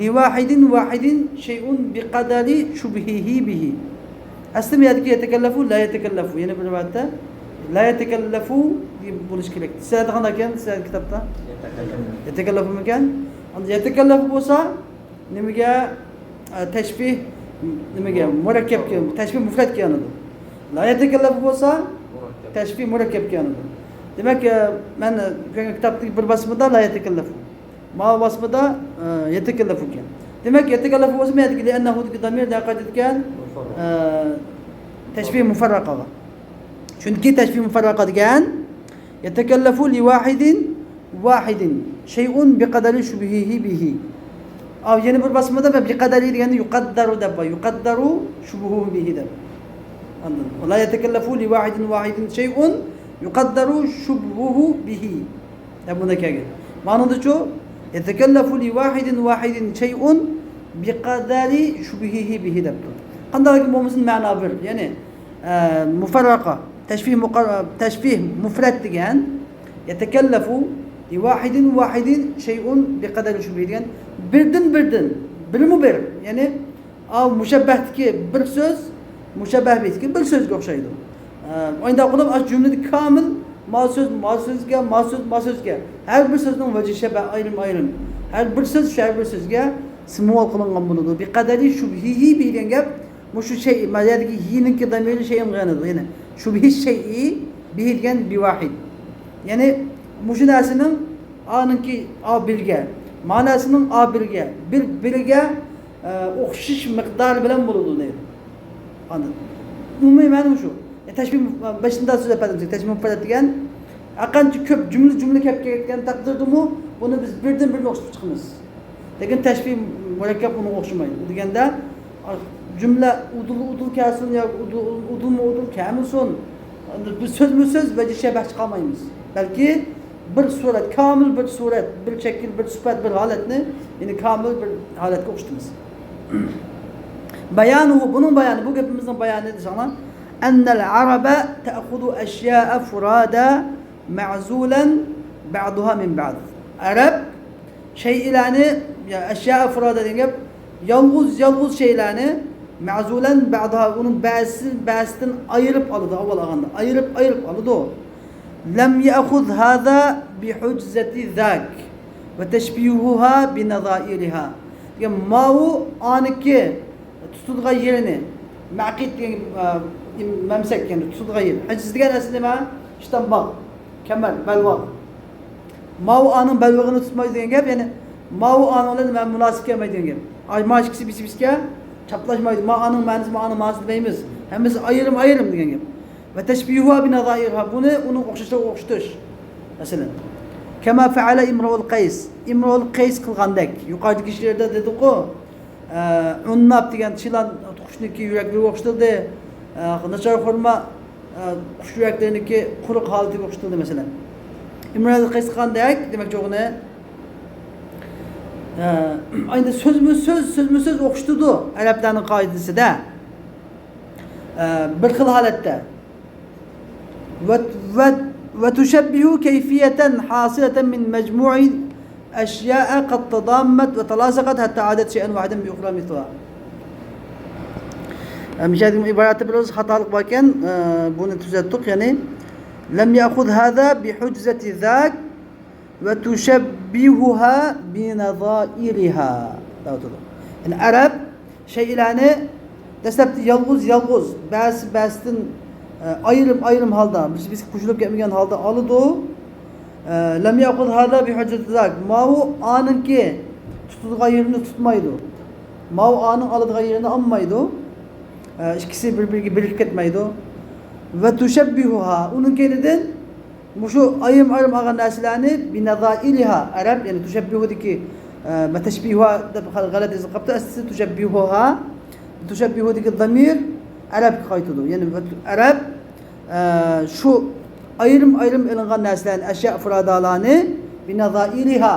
لىۋاھىدىن ۋاھىدىن شەيئۇن بىقەدەرى شۇبھىھى بىھى. ئەسلى يەردىكى يەتەكەللەفۇ، لا يەتەكەللەفۇ. يەنە بىر رىۋايەتتە لا يەتەكەللەفۇ دېيىپ بولۇشى كېرەك. سىلەردە قانداق ئىكەن؟ سىلەردە كىتابتا؟ يەتەكەللەفۇمىكەن؟ ئەمدى يەتەكەللەفۇ بولسا، نېمىگە، ئە، تەشبىھ، نېمىگە، مۇرەككەپكە، تەشبىھ مۇفرەتكە يانىدۇ. لا يەتەكەللەفۇ بولسا، تەشبىھ مۇرەككەپكە يانىدۇ. دېمەك، ئە، مەن، ئە، كۆرگەن كىتابتىكى بىر باسمىدا لا يەتەكەللەفۇ. ماۋۇ باسمىدا، ئە، يەتەكەللەفۇكەن. دېمەك، يەتەكەللەفۇ بولسا، مەيەردىكى لىئەننەھۇدىكى دامىر نەگە قايتىدىكەن؟ ئە، تەشبىھ مۇفەررەقەگە. چۈنكى تەشبىھ مۇفەررەقە دېگەن، يەتەكەللەفۇ لىۋاھىدىن ۋاھىدىن شەيئۇن بىقەدەرى شۇبھىھى بىھى. ئاۋۇ يەنە بىر باسمىدا مەن بىقەدەرى دېگەندە يۇقەددەرۇ دەپ بار. يۇقەددەرۇ شۇبھۇھۇ بىھى دەپ. ئاندىن، ۋەلا يەتەكەللەفۇ لىۋاھىدىن ۋاھىدىن شەيئۇن يۇقەددەرۇ شۇبھۇھۇ بىھى دەپ بۇندا كەلگەن. مانىدىچۇ؟ يەتەكەللەفۇ لىۋاھىدىن ۋاھىدىن شەيئۇن بىقەدەرى شۇبھىھى بىھى دەپتۇ. قانداق بولمىسۇن، مەنا بىر. يەنى، ئە، مۇفەررەقە، تەشبىھ مۇقەر-، تەشبىھ مۇفرەت دېگەن، يەتەكەللەفۇ لىۋاھىدىن ۋاھىدىن شەيئۇن بىقەدەرى شۇبھىھى دېگەن، بىردىن بىردىن، بىرمۇ بىر. يەنى، ئاۋۇ مۇشەببەھتىكى بىر سۆز مۇشەببەھ بىھىدىكى بىر سۆزگە ئوخشايدۇ. ئە، ئاينىدا قىلىپ ئاشۇ جۈملىدە كامىل ما سۆز، ما سۆزگە، ما سۆز، ما سۆزگە. ھەر بىر سۆزنىڭ ۋەجھى شەبەھ ئايرىم-ئايرىم. ھەر بىر سۆز شۇ ھەر بىر سۆزگە سىمۋول قىلىنغان بولىدۇ. بىقەدەرى شۇبھىھى بىھى دېگەن گەپ مۇشۇ شەيئى، ما يەردىكى ھىنىڭكى دامىرى شەيئىنغا يانىدۇ. يەنى شۇبھى شەيئى بىھى دېگەن بىۋاھىد. يەنى مۇشۇ نەرسىنىڭ ئانىڭكى ئا بىرگە، ما نەرسىنىڭ ئا بىرگە، بىر بىرگە، ئە، ئوخشىشىش مىقدارى بىلەن بولىدۇ دەيدۇ. ئاندىن ئومۇمىي مەنىمۇ شۇ. ئە، تەشبىھ مۇ-، باشىدا سۆزلەپ بەردىم، تەشبىھ مۇفرەت دېگەن ھەرقانچە كۆپ جۈملە جۈملە كەپ كەتكەن تەقدىردىمۇ، بۇنى بىز بىردىن بىرنى ئوخشىتىپ چىقىمىز. لېكىن تەشبىھ مۇرەككەپ ئۇنىڭغا ئوخشىمايدۇ. دېگەندە، جۈملە ئۇدۇل ئۇدۇل كەلسۇن ياكى ئۇدۇل ئۇدۇلمۇ ئۇدۇل كەلمىسۇن، بىز سۆزمۇ سۆز ۋەجھى شەبەھ چىقارمايمىز. بەلكى بىر سۈرەت، كامىل بىر سۈرەت، بىر شەكىل، بىر سۈپەت، بىر ھالەتنى، يەنى كامىل بىر ھالەتكە ئوخشىتىمىز. بايانۇھۇ، بۇنىڭ بايانى، بۇ گېپىمىزنىڭ بايانى دېسەڭلار، ئەننەل ئەرەبە تەئخۇزۇ ئەشيائە فۇرادە مەزۇلەن بەزۇھا مىن بەز. ئەرەب شەيئىلەرنى، يا ئەشيائە فۇرادە دېگەن گەپ، يالغۇز، يالغۇز شەيئىلەرنى، مەزۇلەن بەزۇھا، ئۇنىڭ بەزىسى بەزىسىدىن ئايرىپ ئالىدۇ، ئاۋۋال ئالغاندا ئايرىپ، ئايرىپ ئالىدۇ. لەم يەخۇز ھازا بىھۇجزەتى زاك ۋە تەشبىھۇھا بىنەزائىرىھا. دېگەن ماۋۇ ئانىكى تۇتىدىغان يېرىنى، مەقىت دېگەن، ئە، مەمسەك، يەنى تۇتىدىغان يېرى. ھەجىز دېگەن ئەسلى نېمە؟ ئىشتان باغ، كەمەر، بەلباغ. ماۋۇ ئانىڭ بەلبېغىنى تۇتمايدۇ دېگەن گەپ، يەنى ماۋۇ ئانىڭ بىلەن مەن مۇناسىپ كەلمەيدۇ دېگەن گەپ. ئاي، ما ئىككىسى بىسى بىسكە چاپلاشمايدۇ. ما ئانىڭ مەنىسى، ما ئانىڭ مەنىسى دېمەيمىز. ھەممىسى ئايرىم-ئايرىم دېگەن گەپ. ۋە تەشبىھۇھا بىنەزائىرىھا، بۇنى ئۇنىڭ ئوخشاشلىرىغا ئوخشىتىش. مەسىلەن، كەما فەئەلە ئىمرۇئۇل قەيس، ئىمرۇئۇل قەيس قىلغاندەك. يۇقىرىدىكى شېئىردا دېدۇقۇ، ئە، ئۇنناپ دېگەن چىلان قۇشنىڭكى يۈرەكلىرىگە ئوخشىتىلدى. ئە، ناچار خورما، ئە، قۇش يۈرەكلىرىنىڭكى قۇرۇق ھالىتىگە ئوخشىتىلدى، مەسىلەن. ئىمرۇئۇل قەيس قىلغاندەك دېمەكچى بولغىنى. ئە، ئەمدى سۆزمۇ سۆز، سۆزمۇ سۆز ئوخشىتىدۇ ئەرەبلەرنىڭ قائىدىسىدە. ئە، بىر خىل ھالەتتە. ۋە، ۋە، ۋە تۇشەببىھۇ كەيفىيەتەن ھاسىلەتەن مىن مەجمۇئى ئەشيائە قەد تەداممەت ۋە تەلاسەقەت ھەتتا ئادەت شەيئەن ۋاھىدەن بىئۇخرا مىسلىھا. ئە، مىشەدىن ئىبارەتتە بىر ئۆز خاتالىق باركەن، ئە، بۇنى تۈزەتتۇق، يەنى لەم يەخۇز ھازا بىھۇجزەتى زاك ۋە تۇشەببىھۇھا بىنەزائىرىھا دەۋاتىدۇ. يەنى ئەرەب شەيئىلەرنى دەسلەپتە يالغۇز، يالغۇز، بەزىسى بەزىسىدىن، ئە، ئايرىم، ئايرىم ھالدا، بىرسى بىرسىگە قوشۇلۇپ كەتمىگەن ھالدا ئالىدۇ. ئە، لەم يەخۇز ھازا بىھۇجزەتى زاك. ماۋۇ ئانىڭكى تۇتىدىغان يېرىنى تۇتمايدۇ. ماۋۇ ئانىڭ ئالىدىغان يېرىنى ئالمايدۇ. ئە، ئىككىسى بىر-بىرىگە بىرىكىپ كەتمەيدۇ. ۋە تۇشەببىھۇھا. ئۇنىڭ كەينىدىن مۇشۇ ئايرىم-ئايرىم ئالغان نەرسىلەرنى بىنەزائىرىھا، ئەرەب، يەنى تۇشەببىھۇدىكى، ئە، تەشبىھۇ دەپ غەلەت يېزىلىپ قاپتۇ، ئەسلىسى تۇشەببىھۇھا، تۇشەببىھۇدىكى زامىر ئەرەبكە قايتىدۇ. يەنى ئەرەب، ئە، شۇ ئايرىم-ئايرىم ئېلىنغان نەرسىلەرنى، ئەشيا فۇرادالارنى بىنەزائىرىھا،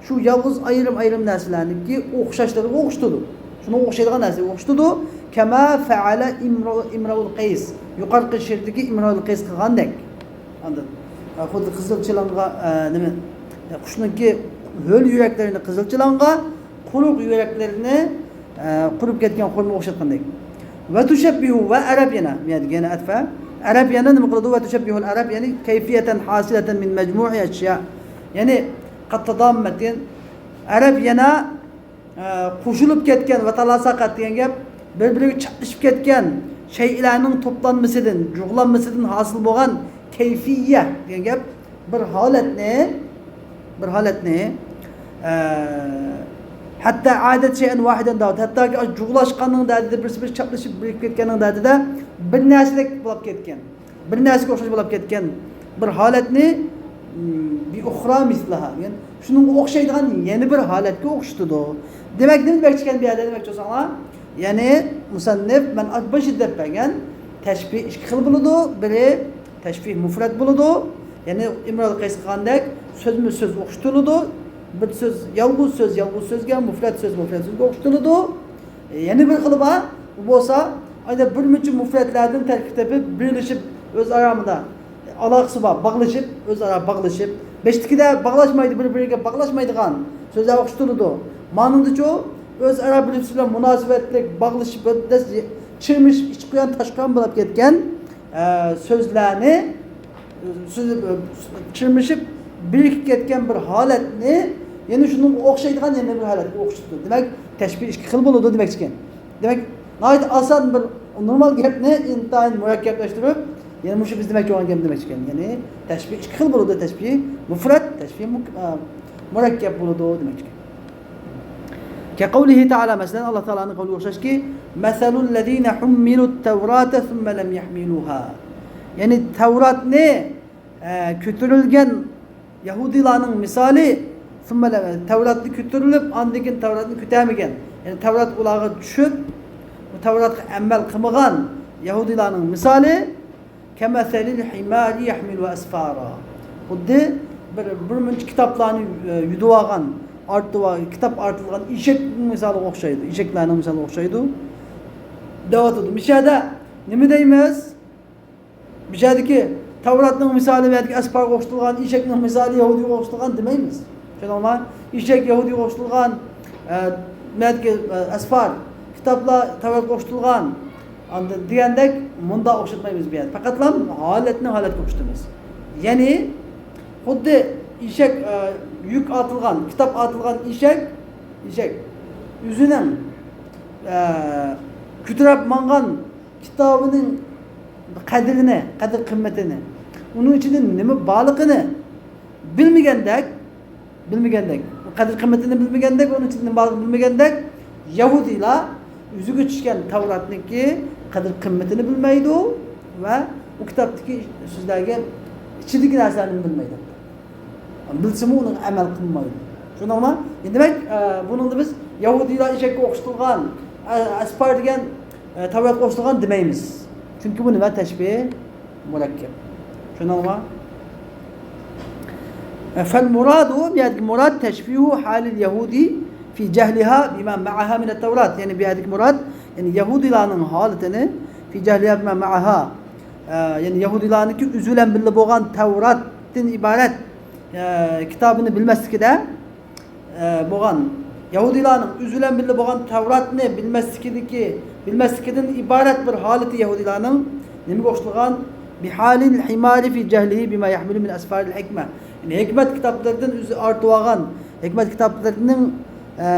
شۇ يالغۇز ئايرىم-ئايرىم نەرسىلەرنىڭكى ئوخشاشلىرىغا ئوخشىتىدۇ. شۇنىڭغا ئوخشايدىغان نەرسىگە ئوخشىتىدۇ. كەما فەئەلە ئىمرۇ-، ئىمرۇئۇل قەيس. يۇقىرىقى شېئىردىكى ئىمرۇئۇل قەيس قىلغاندەك. ئاندىن، ئە، خۇددى قىزىل چىلانغا، ئە، نېمە، ئە، قۇشنىڭكى ھۆل يۈرەكلىرىنى قىزىل چىلانغا، قۇرۇق يۈرەكلىرىنى، ئە، قۇرۇپ كەتكەن خورمىغا ئوخشاتقاندەك. ۋە تۇشەببىھۇ، ۋە ئەرەب يەنە، يەنە، يەنە ئەتفە. ئەرەب يەنە نېمە قىلىدۇ؟ ۋە تۇشەببىھۇل ئەرەب، يەنى كەيفىيەتەن ھاسىلەتەن مىن مەجمۇئى ئەشيا. يەنى قەد تەداممەت، ئەرەب يەنە ئە، قوشۇلۇپ كەتكەن ۋە تالاساقەت دېگەن گەپ، بىر-بىرىگە چاپلىشىپ كەتكەن شەيئىلەرنىڭ توپلانمىسىدىن، جۇغلانمىسىدىن ھاسىل بولغان كەيفىيە دېگەن گەپ، بىر ھالەتنى، بىر ھالەتنى، ئە، ھەتتا ئادەت شەيئەن ۋاھىدەن دەۋاتىدۇ. ھەتتاكى ئاشۇ جۇغلاشقاننىڭ دەردىدە، بىرسى بىرسى چاپلىشىپ بىرىكىپ كەتكەننىڭ دەردىدە بىر نەرسىدەك بولۇپ كەتكەن. بىر نەرسىگە ئوخشاش بولۇپ كەتكەن بىر ھالەتنى، م، بىئۇخرا مىسلىھا دېگەن، شۇنىڭغا ئوخشايدىغان يەنە بىر ھالەتكە ئوخشىتىدۇ. دېمەك، نېمە دېمەكچىكەن بۇ يەردە دېمەكچى بولساڭلار؟ يەنى مۇسەننىف مەن باشىدا دەپ بەرگەن تەشبىھ ئىككى خىل بولىدۇ. بىرى تەشبىھ مۇفرەت بولىدۇ. يەنى ئىمرۇئۇل قەيس قىلغاندەك سۆزمۇ سۆز ئوخشىتىلىدۇ. بىر سۆز، يالغۇز سۆز يالغۇز سۆزگە، مۇفرەت سۆز مۇفرەت سۆزگە ئوخشىتىلىدۇ. يەنە بىر خىلى بار. بۇ بولسا، ئەگەر بىر مۇنچە مۇفرەتلەردىن تەركىب تېپىپ، بىرلىشىپ، ئۆزئارا مۇندا ئالاقىسى بار، باغلىشىپ، ئۆزئارا باغلىشىپ. بەشتىكىدە باغلاشمايدۇ، بىر-بىرىگە باغلاشمايدىغان سۆزلەر ئوخشىتىلىدۇ. مانىڭدىچۇ، ئۆزئارا بىر-بىرسى بىلەن مۇناسىۋەتلىك، باغلىشىپ، بىر-، چىرمىشىپ، ئىچ قۇيان تاش قۇيان بولۇپ كەتكەن، ئە، سۆزلەرنى سۆز، چىرمىشىپ بىرىكىپ كەتكەن بىر ھالەتنى يەنە شۇنىڭغا ئوخشايدىغان يەنە بىر ھالەتكە ئوخشىتىدۇ. دېمەك، تەشبىھ ئىككى خىل بولىدۇ دېمەكچىكەن. دېمەك، ناھايىتى ئاسان بىر نورمال گەپنى ئىنتايىن مۇرەككەپلەشتۈرۈپ، يەنە مۇشۇ بىز دېمەكچى بولغان گەپ دېمەكچىكەن. يەنى تەشبىھ ئىككى خىل بولىدۇ، تەشبىھ مۇفرەت، تەشبىھ مۇك-، ئا، مۇرەككەپ بولىدۇ دېمەكچىكەن. كقوله تعالى، مەسىلەن، ئاللا تائالانىڭ قەۋلىگە ئوخشاشكى، مثل الذين حملوا التوراة ثم لم يحملوها. يەنى تەۋراتنى، ئە، كۆتۈرۈلگەن يەھۇدىيلارنىڭ مىسالى، ثم لم، تەۋراتنى كۆتۈرۈلۈپ، ئاندىن كېيىن تەۋراتنى كۆتەرمىگەن، يەنى تەۋرات ئۇلارغا چۈشۈپ، بۇ تەۋراتقا ئەمەل قىلمىغان يەھۇدىيلارنىڭ مىسالى، كمثل الحمار يحمل أسفارا. خۇددى بىر، بىر مۇنچە كىتابلارنى، ئە، يۈدۈۋالغان، ئارتىۋال-، كىتاب ئارتىلغان ئېشەكنىڭ مىسالىغا ئوخشايدۇ، ئېشەكلەرنىڭ مىسالىغا ئوخشايدۇ، دەۋاتىدۇ. مۇشۇ يەردە نېمە دەيمىز؟ بۇ يەردىكى تەۋراتنىڭ مىسالى، بۇ يەردىكى ئەسپارغا ئوخشىتىلغان، ئېشەكنىڭ مىسالى يەھۇدىيغا ئوخشىتىلغان دېمەيمىز. چۈشەندىڭلارمۇ؟ ئېشەك يەھۇدىيغا ئوخشىتىلغان، ئە، بۇ يەردىكى، ئە، ئەسپار، كىتابلار تەۋراتقا ئوخشىتىلغان، ئاندىن دېگەندەك مۇنداق ئوخشاتمايمىز بۇ يەردە. پەقەتلا ھالەتنى ھالەتكە ئوخشىتىمىز. يەنى خۇددى ئېشەك، ئە، يۈك ئارتىلغان، كىتاب ئارتىلغان ئېشەك، ئېشەك ئۆزىنىڭ، ئە، كۆتۈرۈپ ماڭغان كىتابىنىڭ قەدرىنى، قەدىر قىممىتىنى، ئۇنىڭ ئىچىدە نېمە بارلىقىنى بىلمىگەندەك، بىلمىگەندەك، قەدىر قىممىتىنى بىلمىگەندەك، ئۇنىڭ ئىچىدە نېمە بارلىقىنى بىلمىگەندەك، يەھۇدىيلار ئۆزىگە چۈشكەن تەۋراتنىڭكى قەدىر قىممىتىنى بىلمەيدۇ ۋە ئۇ كىتابتىكى سۆزلەرگە ئىچىدىكى نەرسىلەرنى بىلمەيدۇ. بىلسىمۇ ئۇنىڭغا ئەمەل قىلمايدۇ. شۇنداقمۇ؟ دېمەك، ئە، بۇنىڭدا بىز يەھۇدىيلار ئېشەككە ئوخشىتىلغان، ئە، ئەسپار دېگەن، ئە، تەۋراتقا ئوخشىتىلغان دېمەيمىز. چۈنكى بۇ نېمە؟ تەشبىھ مۇرەككەپ. شۇنداقمۇ؟ ئە، فالمراد، بۇ يەردىكى مۇراد تشبيه حال اليهود في جهلها بما معها من التوراة. يەنى بۇ يەردىكى مۇراد، يەنى يەھۇدىيلارنىڭ ھالىتىنى في جهلها بما معها، ئە، يەنى يەھۇدىيلارنىڭكى ئۆزى بىلەن بىللە بولغان تەۋراتتىن ئىبارەت، ئە، كىتابىنى بىلمەسلىكىدە، ئە، بولغان، يەھۇدىيلارنىڭ ئۆزى بىلەن بىللە بولغان تەۋراتنى بىلمەسلىكىدىكى، بىلمەسلىكىدىن ئىبارەت بىر ھالىتى يەھۇدىيلارنىڭ نېمىگە ئوخشىتىلغان؟ بحال الحمار في جهله بما يحمل من أسفار الحكمة. يەنى ھېكمەت كىتابلىرىدىن ئۆزى ئارتىۋالغان، ھېكمەت كىتابلىرىنىڭ، ئە،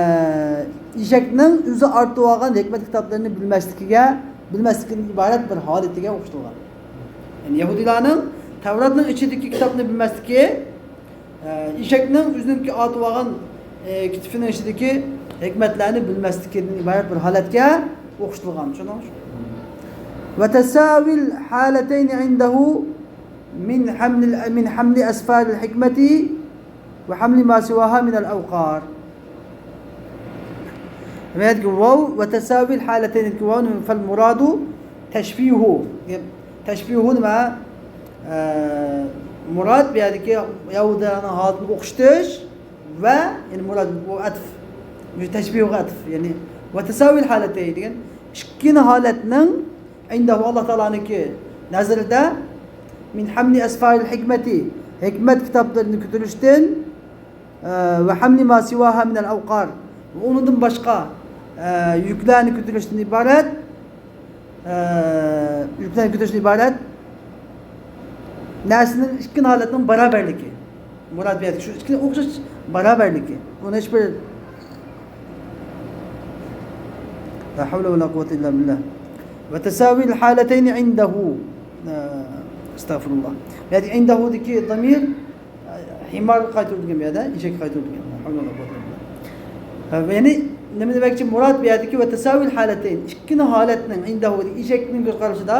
ئېشەكنىڭ ئۆزى ئارتىۋالغان ھېكمەت كىتابلىرىنى بىلمەسلىكىگە، بىلمەسلىكىدىن ئىبارەت بىر ھالىتىگە ئوخشىتىلغان. يەنى يەھۇدىيلارنىڭ تەۋراتنىڭ ئىچىدىكى كىتابنى بىلمەسلىكى، ئە، ئېشەكنىڭ ئۆزىنىڭكى ئارتىۋالغان، ئە، كىتابىنىڭ ئىچىدىكى ھېكمەتلەرنى بىلمەسلىكىدىن ئىبارەت بىر ھالەتكە ئوخشىتىلغان. چۈشەندىڭىزمۇ؟ وتساوي الحالتين عنده من حمل، من حمل أسفار الحكمة وحمل ما سواها من الأوقار. ۋەتكى ۋاۋ، وتساوي الحالتين دېگەن ۋاۋ، فالمراد تشبيه. تەشبىھۇ نېمە؟ ئە، مۇراد بۇ يەردىكى يەھۇدىيلارنىڭ ھالىتىنى ئوخشىتىش ۋە، يەنى مۇراد بۇ ئەتىپ، بۇ تەشبىھۇغا ئەتىپ، يەنى وتساوي الحالتين دېگەن ئىككىنى ھالەتنىڭ، عنده، ئاللا تائالانىڭكى نەزىرىدە، من حمل أسفار الحكمة، ھېكمەت كىتابلىرىنى كۆتۈرۈشتىن، ئە، وحمل ما سواها من الأوقار، ۋە ئۇنىڭدىن باشقا، ئە، يۈكلەرنى كۆتۈرۈشتىن ئىبارەت، ئە، يۈكلەرنى كۆتۈرۈشتىن ئىبارەت نەرسىنىڭ ئىككىنى ھالەتنىڭ باراۋەرلىكى. مۇراد بۇ يەردە شۇ ئىككىنى ئوخشاش باراۋەرلىكى. ئۇنى ھېچبىر، لا حول ولا قوة إلا بالله. وتساوي الحالتين عنده. ئە، ئەستەغفىرۇللا. بۇ يەردە عنده دىكى ضمير، ئە، حمارغا قايتۇرۇلغان بۇ يەردە، ئېشەككە قايتۇرۇلغان. لا حول ولا قوة إلا بالله. ئە، يەنى نېمە دېمەكچى؟ مۇراد بۇ يەردىكى وتساوي الحالتين، ئىككىنى ھالەتنىڭ، عنده، ئېشەكنىڭ كۆز قارىشىدا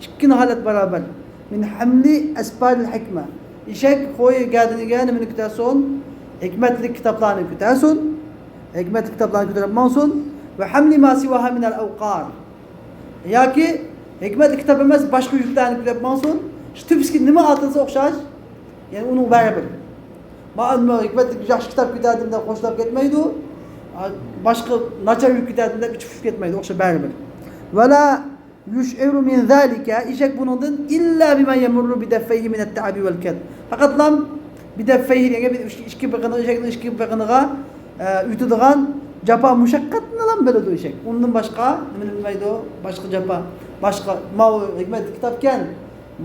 ئىككىنى ھالەت باراۋەر. من حمل أسفار الحكمة. ئېشەك قوي گەدىنىگە نېمىنى كۆتەرسۇن؟ ھېكمەتلىك كىتابلارنى كۆتەرسۇن. ھېكمەتلىك كىتابلارنى كۆتۈرۈپ ماڭسۇن. وحمل ما سواها من الأوقار. ياكى ھېكمەتلىك كىتاب ئەمەس، باشقا يۈكلەرنى كۆتۈرۈپ ماڭسۇن. شۇ تۈپىسىگە نېمە ئارتىلسا ئوخشاش، يەنى ئۇنىڭ بەرىبىر. ما، ما ھېكمەتلىك ياخشى كىتاب كۆتەردىم دەپ خوشلاپ كەتمەيدۇ. باشقا ناچار يۈك كۆتەردىم دەپ ئىچى پۇشۇپ كەتمەيدۇ. ئوخشاش بەرىبىر. ولا يشعر من ذلك، ئېشەك بۇنىڭدىن، إلا بما يمر بدفيه من التعب والكد. پەقەتلا بدفيه دېگەن بىر ئىككى، ئىككى بېقىنىغا، ئېشەكنىڭ ئىككى بېقىنىغا، ئە، ئۆتىدىغان جاپا مۇشەققەتنىلا بىلىدۇ ئېشەك. ئۇندىن باشقا نېمىنى بىلمەيدۇ؟ باشقا جاپا، باشقا، ماۋۇ ھېكمەتلىك كىتابكەن،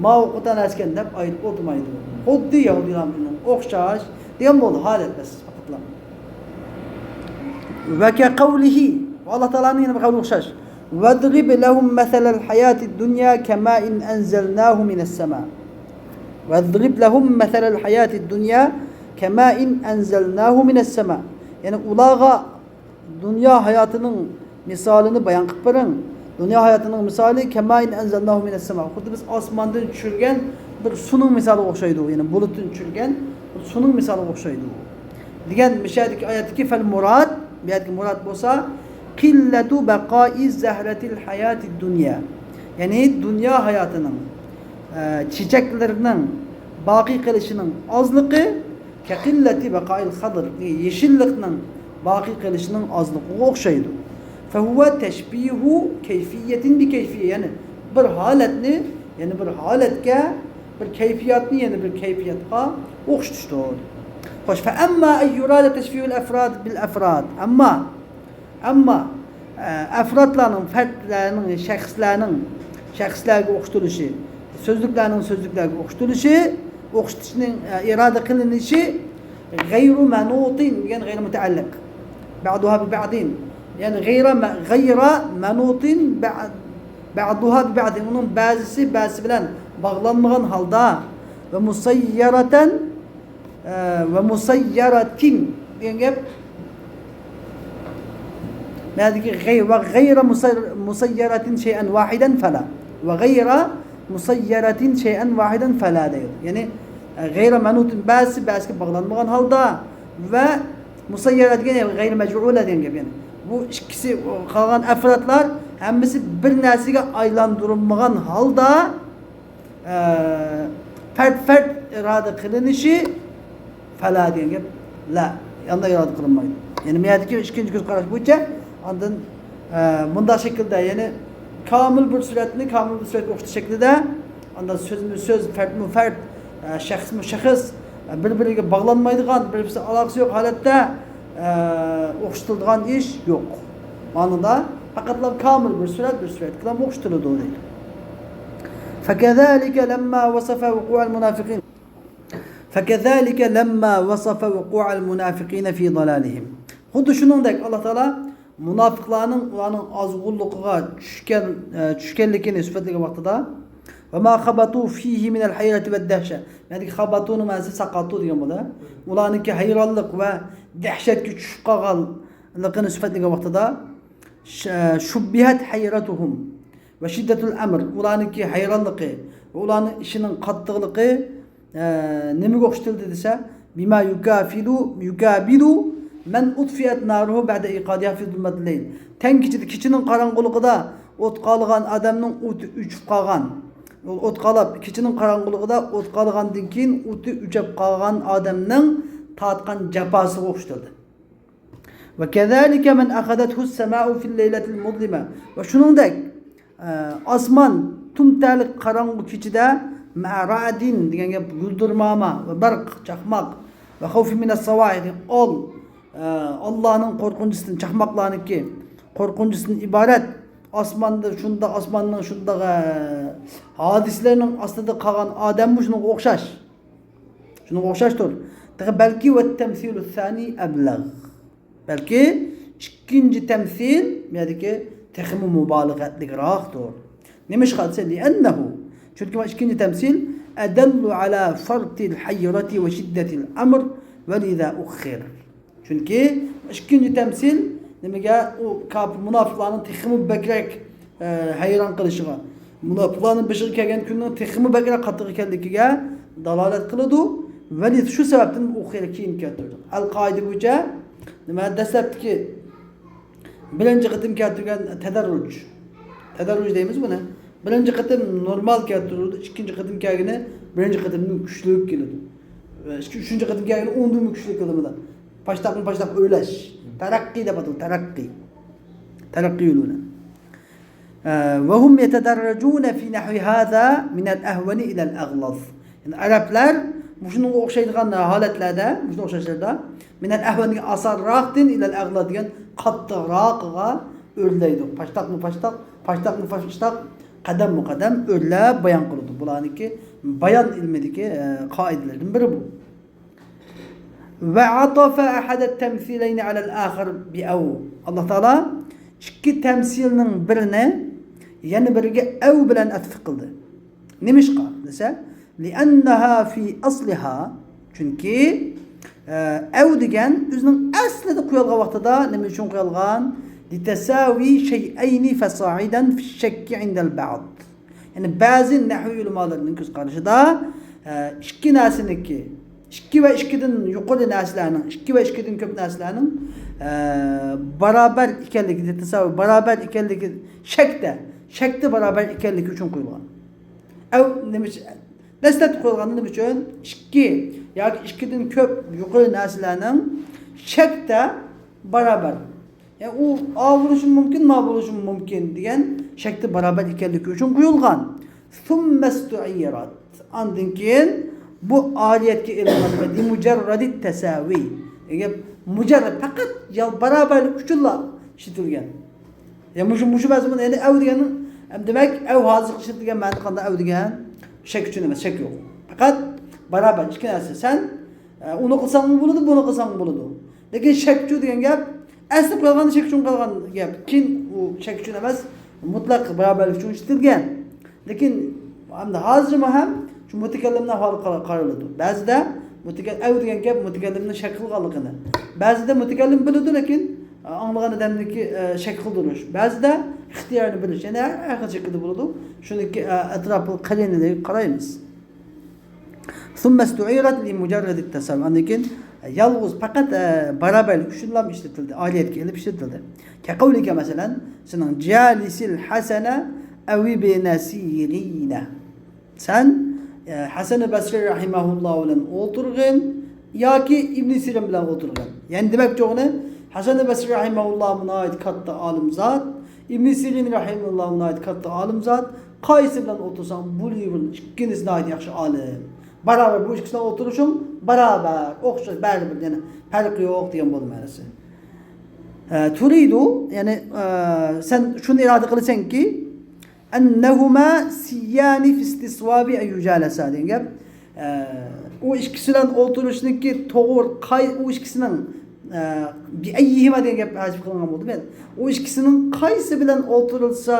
ماۋۇ قوتان ئەسكەن دەپ ئايرىپ ئولتۇرمايدۇ. خۇددى يەھۇدىيلار بىلەن ئوخشاش دېگەن بولدى، ھالەت بەس پەقەتلا. وكقوله، ئاللا تائالانىڭ يەنە بىر قەۋلىگە ئوخشاش. واضرب لهم مثل الحياة الدنيا كماء أنزلناه من السماء. واضرب لهم مثل الحياة الدنيا كماء أنزلناه من السماء. يەنى ئۇلارغا دۇنيا ھاياتىنىڭ مىسالىنى بايان قىلىپ بېرىڭ. دۇنيا ھاياتىنىڭ مىسالى كماء أنزلناه من السماء. خۇددى بىز ئاسماندىن چۈشۈرگەن بىر سۇنىڭ مىسالىغا ئوخشايدۇ، يەنى بۇلۇتتىن چۈشۈرگەن بىر سۇنىڭ مىسالىغا ئوخشايدۇ. دېگەن مۇشۇ يەردىكى ئايەتتىكى فەل مۇراد، بۇ يەردىكى مۇراد بولسا قىللەتۇ بەقائى زەھرەتىل ھاياتىد دۇنيا. يەنى دۇنيا ھاياتىنىڭ، ئە، چېچەكلىرىنىڭ باقىي قېلىشىنىڭ ئازلىقى كەقىللەتى بەقائىل خەدر، يېشىللىقنىڭ باقىي قېلىشىنىڭ ئازلىقىغا ئوخشايدۇ. فەھۇۋە تەشبىھۇ كەيفىيەتىن بىكەيفىيە، يەنى بىر ھالەتنى يەنە بىر ھالەتكە، بىر كەيپىياتنى يەنە بىر كەيپىياتقا ئوخشىتىشتۇر. خوش، فەئەمما ئەن يۇرادە تەشبىھۇل ئەفراد بىل ئەفراد. ئەمما ئەمما، ئە، ئەفرادلارنىڭ، فەردلەرنىڭ، شەخسلەرنىڭ شەخسلەرگە ئوخشىتىلىشى، سۆزلۈكلەرنىڭ سۆزلۈكلەرگە ئوخشىتىلىشى، ئوخشىتىشنىڭ، ئە، ئىرادە قىلىنىشى غەيرۇ مەنۇتىن دېگەن غەيرۇ مۇتەئەللىق. بەئدۇھا بىبەئدىن. يەنى غەيرە مە-، غەيرە مەنۇتىن بەئ-، بەئدۇھا بىبەئدىن. ئۇنىڭ بەزىسى بەزىسى بىلەن باغلانمىغان ھالدا ۋە مۇسەييەرەتەن، ئە، ۋە مۇسەييەرەتىن دېگەن گەپ. نەدىكى غەي-، ۋە غەيرە مۇسەي-، مۇسەييەرەتىن شەيئەن ۋاھىدەن فەلا. ۋە غەيرە مۇسەييەرەتىن شەيئەن ۋاھىدەن فەلا دەيدۇ. يەنى، ئە، غەيرە مەنۇتىن، بەزىسى بەزىسىگە باغلانمىغان ھالدا ۋە مۇسەييەرە دېگەن، يەنى غەيرى مەجئۇلە دېگەن گەپ. يەنى بۇ ئىككىسى، قالغان ئەفرادلار ھەممىسى بىر نەرسىگە ئايلاندۇرۇلمىغان ھالدا، ئە، پەرد-پەرد ئىرادە قىلىنىشى فەلا دېگەن گەپ، لە، ئاندا ئىرادە قىلىنمايدۇ. يەنى بۇ يەردىكى ئىككىنچى كۆز قاراش بويىچە ئاندىن، ئە، مۇنداق شەكىلدە، يەنى كامىل بىر سۈرەتنى كامىل بىر سۈرەتكە ئوخشىتىش شەكلىدە ئاندا سۆزمۇ سۆز، پەردمۇ پەرد، ئە، شەخسمۇ شەخس، ئە، بىر بىرىگە باغلانمايدىغان، بىر بىرسى ئالاقىسى يوق ھالەتتە، ئە، ئوخشىتىلىدىغان ئىش يوق. مانىدا پەقەتلا كامىل بىر سۈرەت بىر سۈرەتكىلا ئوخشىتىلىدۇ دەيدۇ. فكذلك لما وصف وقوع المنافقين فكذلك لما وصف وقوع المنافقين في ضلالهم. خۇددى شۇنىڭدەك ئاللا تائالا مۇناپىقلارنىڭ ئۇلارنىڭ ئازغۇنلۇقىغا چۈشكەن، ئە، چۈشكەنلىكىنى سۈپەتلىگەن ۋاقتىدا، ۋە ما خەبەتۇ فىھى مىنەل ھەيرەتى ۋەد دەھشە. يەنى خەبەتۇنىڭ مەنىسى سەقەتۇ دېگەن بولىدۇ. ئۇلارنىڭكى ھەيرانلىق ۋە دەھشەتكە چۈشۈپ قالغانلىقىنى سۈپەتلىگەن ۋاقتىدا، ش-، شۇببىھەت ھەيرەتۇھۇم ۋە شىددەتۇل ئەمر، ئۇلارنىڭكى ھەيرانلىقى ۋە ئۇلارنىڭ ئىشىنىڭ قاتتىقلىقى، ئە، نېمىگە ئوخشىتىلدى دېسە، بىما يۇكافىلۇ، يۇكابىلۇ مەن ئۇتفىئەت نارۇھۇ بەئدە ئىقادىھا فى زۇلمەتىل لەيل. تەڭ كېچىدە، كېچىنىڭ قاراڭغۇلۇقىدا ئوت قالىغان ئادەمنىڭ ئوتى ئۆچۈپ قالغان، ئوت قالاپ، كېچىنىڭ قاراڭغۇلۇقىدا ئوت قالىغاندىن كېيىن ئوتى ئۆچۈپ قالغان ئادەمنىڭ تارتقان جاپاسىغا ئوخشىتىلدى. ۋە كەزالىكە مەن ئەخەزەتھۇس سەمائۇ فىل لەيلەتىل مۇزلىمە. ۋە شۇنىڭدەك، ئە، ئاسمان تۈمتەلىك قاراڭغۇ كېچىدە مەئە رەئدىن دېگەن گەپ، يۇلدۇرماما ۋە بەرق، چاقماق، ۋە خەۋفى مىنەس ساۋائىقى، ئال، ئە، ئاللانىڭ قورقۇنچىسىدىن، چاقماقلارنىڭكى قورقۇنچىسىدىن ئىبارەت ئاسماندا شۇنداق، ئاسماننىڭ شۇنداق، ئە، ھادىسىلەرنىڭ ئاستىدا قالغان ئادەممۇ شۇنىڭغا ئوخشاش. شۇنىڭغا ئوخشاشتۇر. تېخى بەلكى ۋە تەمسىلۇ سانى ئەبلەغ. بەلكى ئىككىنچى تەمسىل بۇ يەردىكى تېخىمۇ مۇبالىغەلىكراقتۇر. نېمىشقا دېسە، لىئەننەھۇ، چۈنكى مانا ئىككىنچى تەمسىل ئەدەللۇ ئەلا فەرتىل ھەيرەتى ۋە شىددەتىل ئەمر ۋە لىزا ئۇخخىر. چۈنكى ئىككىنچى تەمسىل نېمىگە؟ ئۇ كاپىر مۇناپىقلارنىڭ تېخىمۇ بەكرەك، ئە، ھەيران قېلىشىغا، مۇناپىقلارنىڭ بېشىغا كەلگەن كۈننىڭ تېخىمۇ بەكرەك قاتتىق ئىكەنلىكىگە دالالەت قىلىدۇ. ۋەلى شۇ سەۋەبتىن ئۇخخىر، كېيىن كەلتۈرۈلدى. ئەل قائىدە بويىچە نېمە، دەسلەپتىكى بىرىنچى قېتىم كەلتۈرگەن تەدەررۇج. تەدەررۇج دەيمىز بۇنى. بىرىنچى قېتىم نورمال كەلتۈرۈلىدۇ، ئىككىنچى قېتىم كەلگىنى بىرىنچى قېتىمدىن كۈچلۈك كېلىدۇ. ئىككى، ئۈچىنچى قېتىم كەلگىنى ئۇنىڭدىنمۇ كۈچلۈك كېلىدۇ. پاشتاقمۇ پاشتاق ئۆرلەش. تەرەققىي دەپ ئاتىلىدۇ، تەرەققىي. تەرەققىي يولى بىلەن. ئە، ۋەھۇم يەتەدەررەجۇنە فى نەھۋى ھازا مىنەل ئەھۋەنى ئىلەل ئەغلاز. يەنى ئەرەبلەر مۇشۇنىڭغا ئوخشايدىغان ھالەتلەردە، مۇشۇنىڭغا ئوخشاش يەردە، مىنەل ئەھۋەنى ئاسانراقتىن ئىلەل ئەغلاز دېگەن قاتتىقراقىغا ئۆرلەيدۇ. پاشتاقمۇ پاشتاق، پاشتاقمۇ پاشتاق، قەدەممۇ قەدەم ئۆرلەپ بايان قىلىدۇ. بۇلارنىڭكى بايان ئىلمىدىكى، ئە، قائىدىلەردىن بىرى بۇ. ۋە ئاتەفە ئەھەدەت تەمسىلەينى ئەلەل ئاخىر بىئەۋ. ئاللا تائالا ئىككى تەمسىلنىڭ بىرىنى يەنە بىرىگە ئەۋ بىلەن ئەتىپ قىلدى. نېمىشقا دېسە، لىئەننەھا فى ئەسلىھا، چۈنكى، ئە، ئەۋ دېگەن ئۆزىنىڭ ئەسلىدە قويۇلغان ۋاقتىدا نېمە ئۈچۈن قويۇلغان؟ لىتەساۋى شەيئەينى فەسائىدەن فىششەككى ئىندەل بەئد. يەنى بەزى نەھۋىي ئۆلىمالىرىنىڭ كۆز قارىشىدا، ئە، ئىككى نەرسىنىڭكى، ئىككى ۋە ئىككىدىن يۇقىرى نەرسىلەرنىڭ، ئىككى ۋە ئىككىدىن كۆپ نەرسىلەرنىڭ، ئە، بارابەر ئىكەنلىكى، تەسەۋۋۇر بارابەر ئىكەنلىكى شەكتە، شەكتە بارابەر ئىكەنلىكى ئۈچۈن قويۇلغان. ئەۋ، نېمە ئۈچۈن؟ دەسلەپتە قويۇلغاندا نېمە ئۈچۈن؟ ئىككى ياكى ئىككىدىن كۆپ يۇقىرى نەرسىلەرنىڭ شەكتە بارابەر. يەنى ئۇ ئا بولۇشى مۇمكىن، ما بولۇشى مۇمكىن دېگەن شەكتە بارابەر ئىكەنلىكى ئۈچۈن قويۇلغان. ثم استعيرت. ئاندىن كېيىن بۇ ئالىيەتكە ئېلىنغان لىمۇجەررەدى تەساۋى. دېگەن گەپ مۇجەررەد، پەقەت يال-، بارابەرلىك ئۈچۈنلا ئىشلىتىلگەن. يا مۇشۇ، مۇشۇ مەزمۇن، يەنى ئەۋ دېگەن، دېمەك، ئەۋ ھازىرقى ئىشلىتىلگەن مەنىدە قانداق ئەۋ دېگەن؟ شەك ئۈچۈن ئەمەس، شەك يوق. پەقەت بارابەر ئىككى نەرسە. سەن، ئە، ئۇنى قىلساڭمۇ بولىدۇ، بۇنى قىلساڭمۇ بولىدۇ. لېكىن شەك ئۈچۈن دېگەن گەپ، ئەسلى قىلغان شەك ئۈچۈن قىلغان گەپ. كېيىن ئۇ شەك ئۈچۈن ئەمەس، مۇتلەق بارابەرلىك ئۈچۈن ئىشلىتىلگەن. لېكىن ئەمدى ھازىرمۇ ھەم شۇ مۇتەكەللىمنىڭ ئەھۋالىغا قارا-، قارىلىدۇ. بەزىدە مۇتەكەل-، ئەۋ دېگەن گەپ مۇتەكەللىمنىڭ شەك قىلغانلىقىنى. بەزىدە مۇتەكەللىم بىلىدۇ، لېكىن ئاڭلىغان ئادەمنىڭكى، ئە، شەك قىلدۇرۇش. بەزىدە ئىختىيارنى بىلىش. يەنە ھەر خىل شەكىلدە بولىدۇ. شۇنىڭكى، ئە، ئەتراپلىق قەرىنىلىرىگە قارايمىز. ثم استعيرت لمجرد التساوي. ئاندىن كېيىن يالغۇز پەقەت، ئە، بارابەرلىك ئۈچۈنلا ئىشلىتىلدى. ئالىيەتكە ئېلىپ ئىشلىتىلدى. كقولك، مەسىلەن، سېنىڭ جالس الحسن أو ابن سيرين. سەن، ئە، ھەسەن بەسرى رەھىمەھۇللا بىلەن ئولتۇرغىن ياكى ئىبنى سىرىن بىلەن ئولتۇرغىن. يەنى دېمەكچى بولغىنى، ھەسەن بەسرى رەھىمەھۇللا ناھايىتى كاتتا ئالىم زات، ئىبنى سىرىن رەھىمەھۇللا ناھايىتى كاتتا ئالىم زات. قايسى بىلەن ئولتۇرساڭ بولىۋېرىدۇ، ئىككىلىسى ناھايىتى ياخشى ئالىم. بارابەر، بۇ ئىككىسى بىلەن ئولتۇرۇشۇڭ بارابەر، ئوخشاش، بەرىبىر، يەنى پەرقى يوق دېگەن بولىدۇ مەنىسى. ئە، تۇرىدۇ، يەنى، ئە، سەن شۇنى ئىرادە قىلىسەنكى، أنهما سيان في الاستصواب أن يجالسا دېگەن گەپ. ئە، ئۇ ئىككىسى بىلەن ئولتۇرۇشنىڭكى توغرا قاي-، ئۇ ئىككىسىنىڭ، ئە، بأيهما دېگەن گەپ ھازىر قىلىنغان بولدى. مەن ئۇ ئىككىسىنىڭ قايسى بىلەن ئولتۇرۇلسا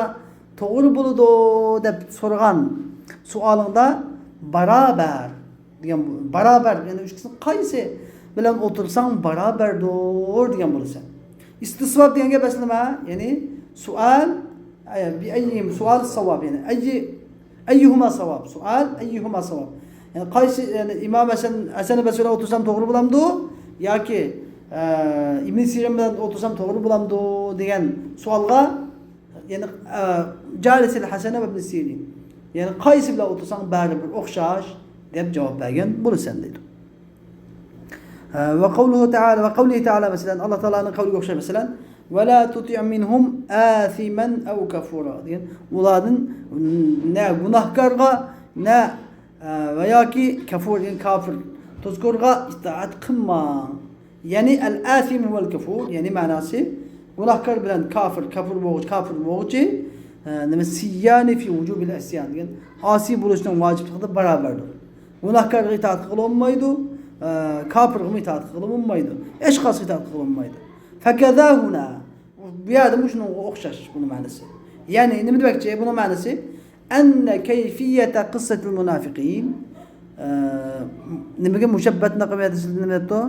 توغرا بولىدۇ دەپ سورىغان سوئالىڭدا بارابەر دېگەن بۇ، بارابەر، يەنى ئۈچ قىسىم قايسى بىلەن ئولتۇرساڭ بارابەردۇر دېگەن بولىسەن. ئىستىسۋاب دېگەن گەپ ئەسلى نېمە؟ يەنى سوئال، ئە، بىئەييىم، سوئال ساۋاب، يەنى ئەيي، ئەييىھۇما ساۋاب، سوئال ئەييىھۇما ساۋاب. يەنى قايسى، يەنى ئىمام ھەسەن، ھەسەن بەسرى بىلەن ئولتۇرسام توغرا بولامدۇ؟ ياكى، ئە، ئىبن سىرىن بىلەن ئولتۇرسام توغرا بولامدۇ دېگەن سوئالغا يەنى، ئە، جالىسىل ھەسەنە ۋە ئىبن سىرىن. يەنى قايسى بىلەن ئولتۇرساڭ بەرىبىر ئوخشاش دەپ جاۋاب بەرگەن بولىسەن دەيدۇ. ئە، ۋە قەۋلۇھۇ تەئالە، ۋە قەۋلىھى تەئالە، مەسىلەن، ئاللا تائالانىڭ قەۋلىگە ئوخشاش، مەسىلەن، ۋە لا تۇتىئ مىنھۇم ئاسىمەن ئەۋ كەفۇرا دېگەن. ئۇلاردىن نە گۇناھكارغا، نە، ئە، ۋە ياكى كەفۇر دېگەن كاپىر، تۇزكۇرغا ئىتائەت قىلماڭ. يەنى ئەل-ئاسىم ۋەل كەفۇر، يەنى مەناسى گۇناھكار بىلەن كاپىر، كەفۇر بولغۇچى، كاپىر بولغۇچى، ئە، نېمە، سىيانى في ۋۇجۇبىل ئىسيان دېگەن، ئاسىي بولۇشنىڭ ۋاجىپلىقىدا بارابەردۇر. گۇناھكارغا ئىتائەت قىلىۋالمايدۇ، ئە، كاپىرغىمۇ ئىتائەت قىلىۋالمايدۇ، ئەشخاسقا ئىتائەت قىلىۋالمايدۇ. فكذا هنا، بۇ يەردىمۇ شۇنىڭغا ئوخشاش بۇنىڭ مەنىسى. يەنى نېمە دېمەكچى؟ بۇنىڭ مەنىسى، أن كيفية قصة المنافقين، ئە، نېمىگە مۇشەببەتۇن نېمە دەپتۇ؟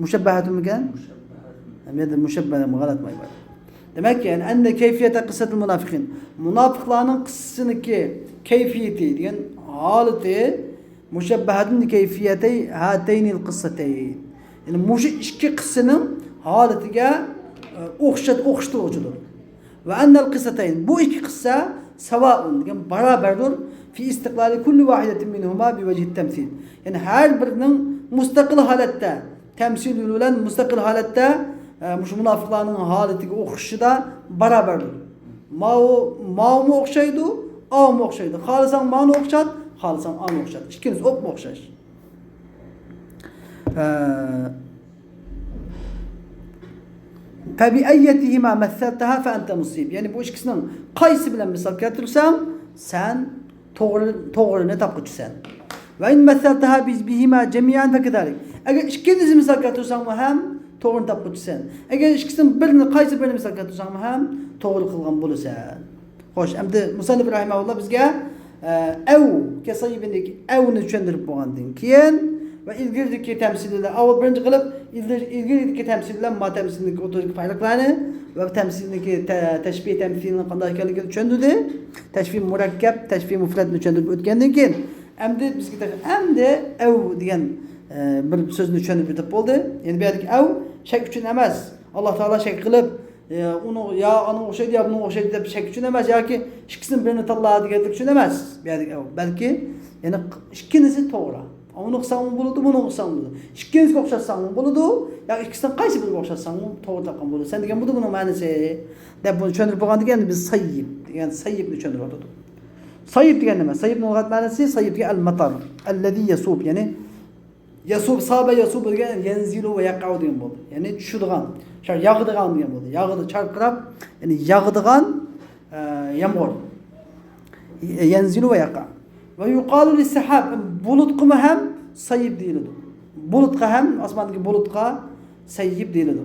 مۇشەببەھەتۇنمىكەن؟ مۇشەببەھەتۇن. بۇ يەردە مۇشەببەھە غەلەت ماي بار. دېمەك، يەنى، أن كيفية قصة المنافقين، مۇناپىقلارنىڭ قىسسىسىنىڭكى كەيپىيىتى دېگەن ھالىتى، مۇشەببەھەتۇن بىكەيپىيەتەي ھاتەينىل قىسسەتەين. يەنى مۇشۇ ئىككى قىسسىنىڭ ھالىتىگە، ئە، ئوخشات-، ئوخشىتىلغۇچىدۇر. ۋە ئەننەل قىسسەتەين، بۇ ئىككى قىسسە سەۋائۇن دېگەن بارابەردۇر. في استقلال كل واحدة منهما بوجه التمثيل. يەنى ھەر بىرىنىڭ مۇستەقىل ھالەتتە، تەمسىل يولى بىلەن مۇستەقىل ھالەتتە، ئە، مۇشۇ مۇناپىقلارنىڭ ھالىتىگە ئوخشىشىدا بارابەردۇر. ماۋۇ، ماۋۇمۇ ئوخشايدۇ، ئاۋۇمۇ ئوخشايدۇ. خالىساڭ مانى ئوخشات، خالىساڭ ئانى ئوخشات. ئىككىلىسى ئوپمۇ ئوخشاش. ئە، فبأيتهما مثلتها فأنت مصيب. يەنى بۇ ئىككىسىنىڭ قايسى بىلەن مىسال كەلتۈرسەڭ، سەن توغرا، توغرىنى تاپقۇچىسەن. وإن مثلتها ب-، بهما جميعا فكذلك. ئەگەر ئىككىلىسىنى مىسال كەلتۈرسەڭمۇ ھەم توغرىنى تاپقۇچىسەن. ئەگەر ئىككىسىنىڭ بىرىنى، قايسى بىرىنى مىسال كەلتۈرسەڭمۇ ھەم توغرا قىلغان بولىسەن. خوش، ئەمدى مۇسەننىپ رەھىمەھۇللا بىزگە، ئە، ئەۋ، كەسايىبىندىكى ئەۋنى چۈشەندۈرۈپ بولغاندىن كېيىن، ۋە ئىلگىرىدىكى تەمسىل بىلەن، ئاۋۋال بىرىنچى قىلىپ، ئىلگىر-، ئىلگىرىدىكى تەمسىل بىلەن ما تەمسىلنىڭ ئوتتۇرىدىكى پەرقلەرنى ۋە تەمسىلنىڭكى تە-، تەشبىھ تەمسىلنىڭ قانداق ئىكەنلىكىنى چۈشەندۈردى. تەشبىھ مۇرەككەپ، تەشبىھ مۇفرەتنى چۈشەندۈرۈپ ئۆتكەندىن كېيىن، ئەمدى بىزگە تېخى، ئەمدى ئەۋ دېگەن، ئە، بىر سۆزنى چۈشەندۈرۈپ ئۆتۈپ بولدى. يەنى بۇ يەردىكى ئەۋ شەك ئۈچۈن ئەمەس. ئاللا تائالا شەك قىلىپ، ئە، ئۇنىڭ يا ئانىڭغا ئوخشايدۇ، يا بۇنىڭغا ئوخشايدۇ دەپ شەك ئۈچۈن ئەمەس، ياكى ئىككىسىدىن بىرىنى تاللا دېگەنلىك ئۈچۈن ئەمەس. بۇ يەردىكى ئەۋ. بەلكى، يەنى ئىككىلىسى توغرا. ئۇنى قىلساڭمۇ بولىدۇ، بۇنى قىلساڭمۇ بولىدۇ. ئىككىلىسىگە ئوخشاتساڭمۇ بولىدۇ، يا ئىككىسىدىن قايسى بىرىگە ئوخشاتساڭمۇ توغرا تاپقان بولىدۇ. سەن دېگەن بۇدۇ بۇنىڭ مەنىسى دەپ بۇنى چۈشەندۈرۈپ بولغاندىن كېيىن بىز سەييىب دېگەن سەييىبنى چۈشەندۈرۈۋاتىدۇ. سەييىب دېگەن نېمە؟ سەييىبنىڭ لۇغەت مەنىسى، سەييىب دېگەن ئەل مەتار. ئەللەزى يەسۇب، يەنى يەسۇب، سابە يەسۇب دېگەن يەنزىلۇ ۋە يەقەئۇ دېگەن بولدى. يەنى چۈشىدىغان، شۇ ياغىدىغان دېگەن بولدى. ياغىدى، چارقىراپ، يەنى ياغىدىغان، ئە، يامغۇر. يەنزىلۇ ۋە يەقەئۇ. ۋە يۇقالۇ لىسسەھاب، بۇلۇتقىمۇ ھەم سەييىب دېيىلىدۇ. بۇلۇتقا ھەم، ئاسماندىكى بۇلۇتقا سەييىب دېيىلىدۇ.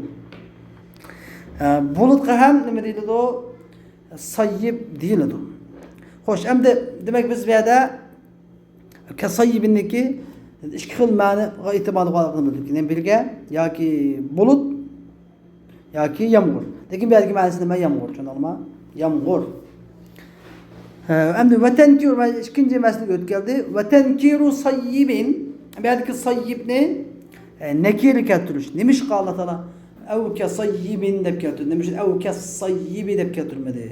ئە، بۇلۇتقا ھەم نېمە دېيىلىدۇ؟ سەييىب دېيىلىدۇ. خوش، ئەمدى دېمەك بىز بۇ يەردە كەسەييىبىننىكى ئىككى خىل مەنىگە ئېھتىمالى بارلىقىنى بىلدۇق. يەنى بىرگە ياكى بۇلۇت، ياكى يامغۇر. لېكىن بۇ يەردىكى مەنىسى نېمە؟ يامغۇر، چۈشەندىڭلارمۇ؟ يامغۇر. ھە، ئەمدى ۋەتەنكىرۇ، مانا ئىككىنچى مەسىلىگە ئۆتۈپ كەلدى. ۋەتەنكىرۇ سەييىبىن. بۇ يەردىكى سەييىبنى، ئە، نەكىرە كەلتۈرۈش. نېمىشقا ئاللا تائالا ئەۋ كەسەييىبىن دەپ كەلتۈردى؟ نېمە ئۈچۈن ئەۋ كەسەييىبى دەپ كەلتۈرمىدى؟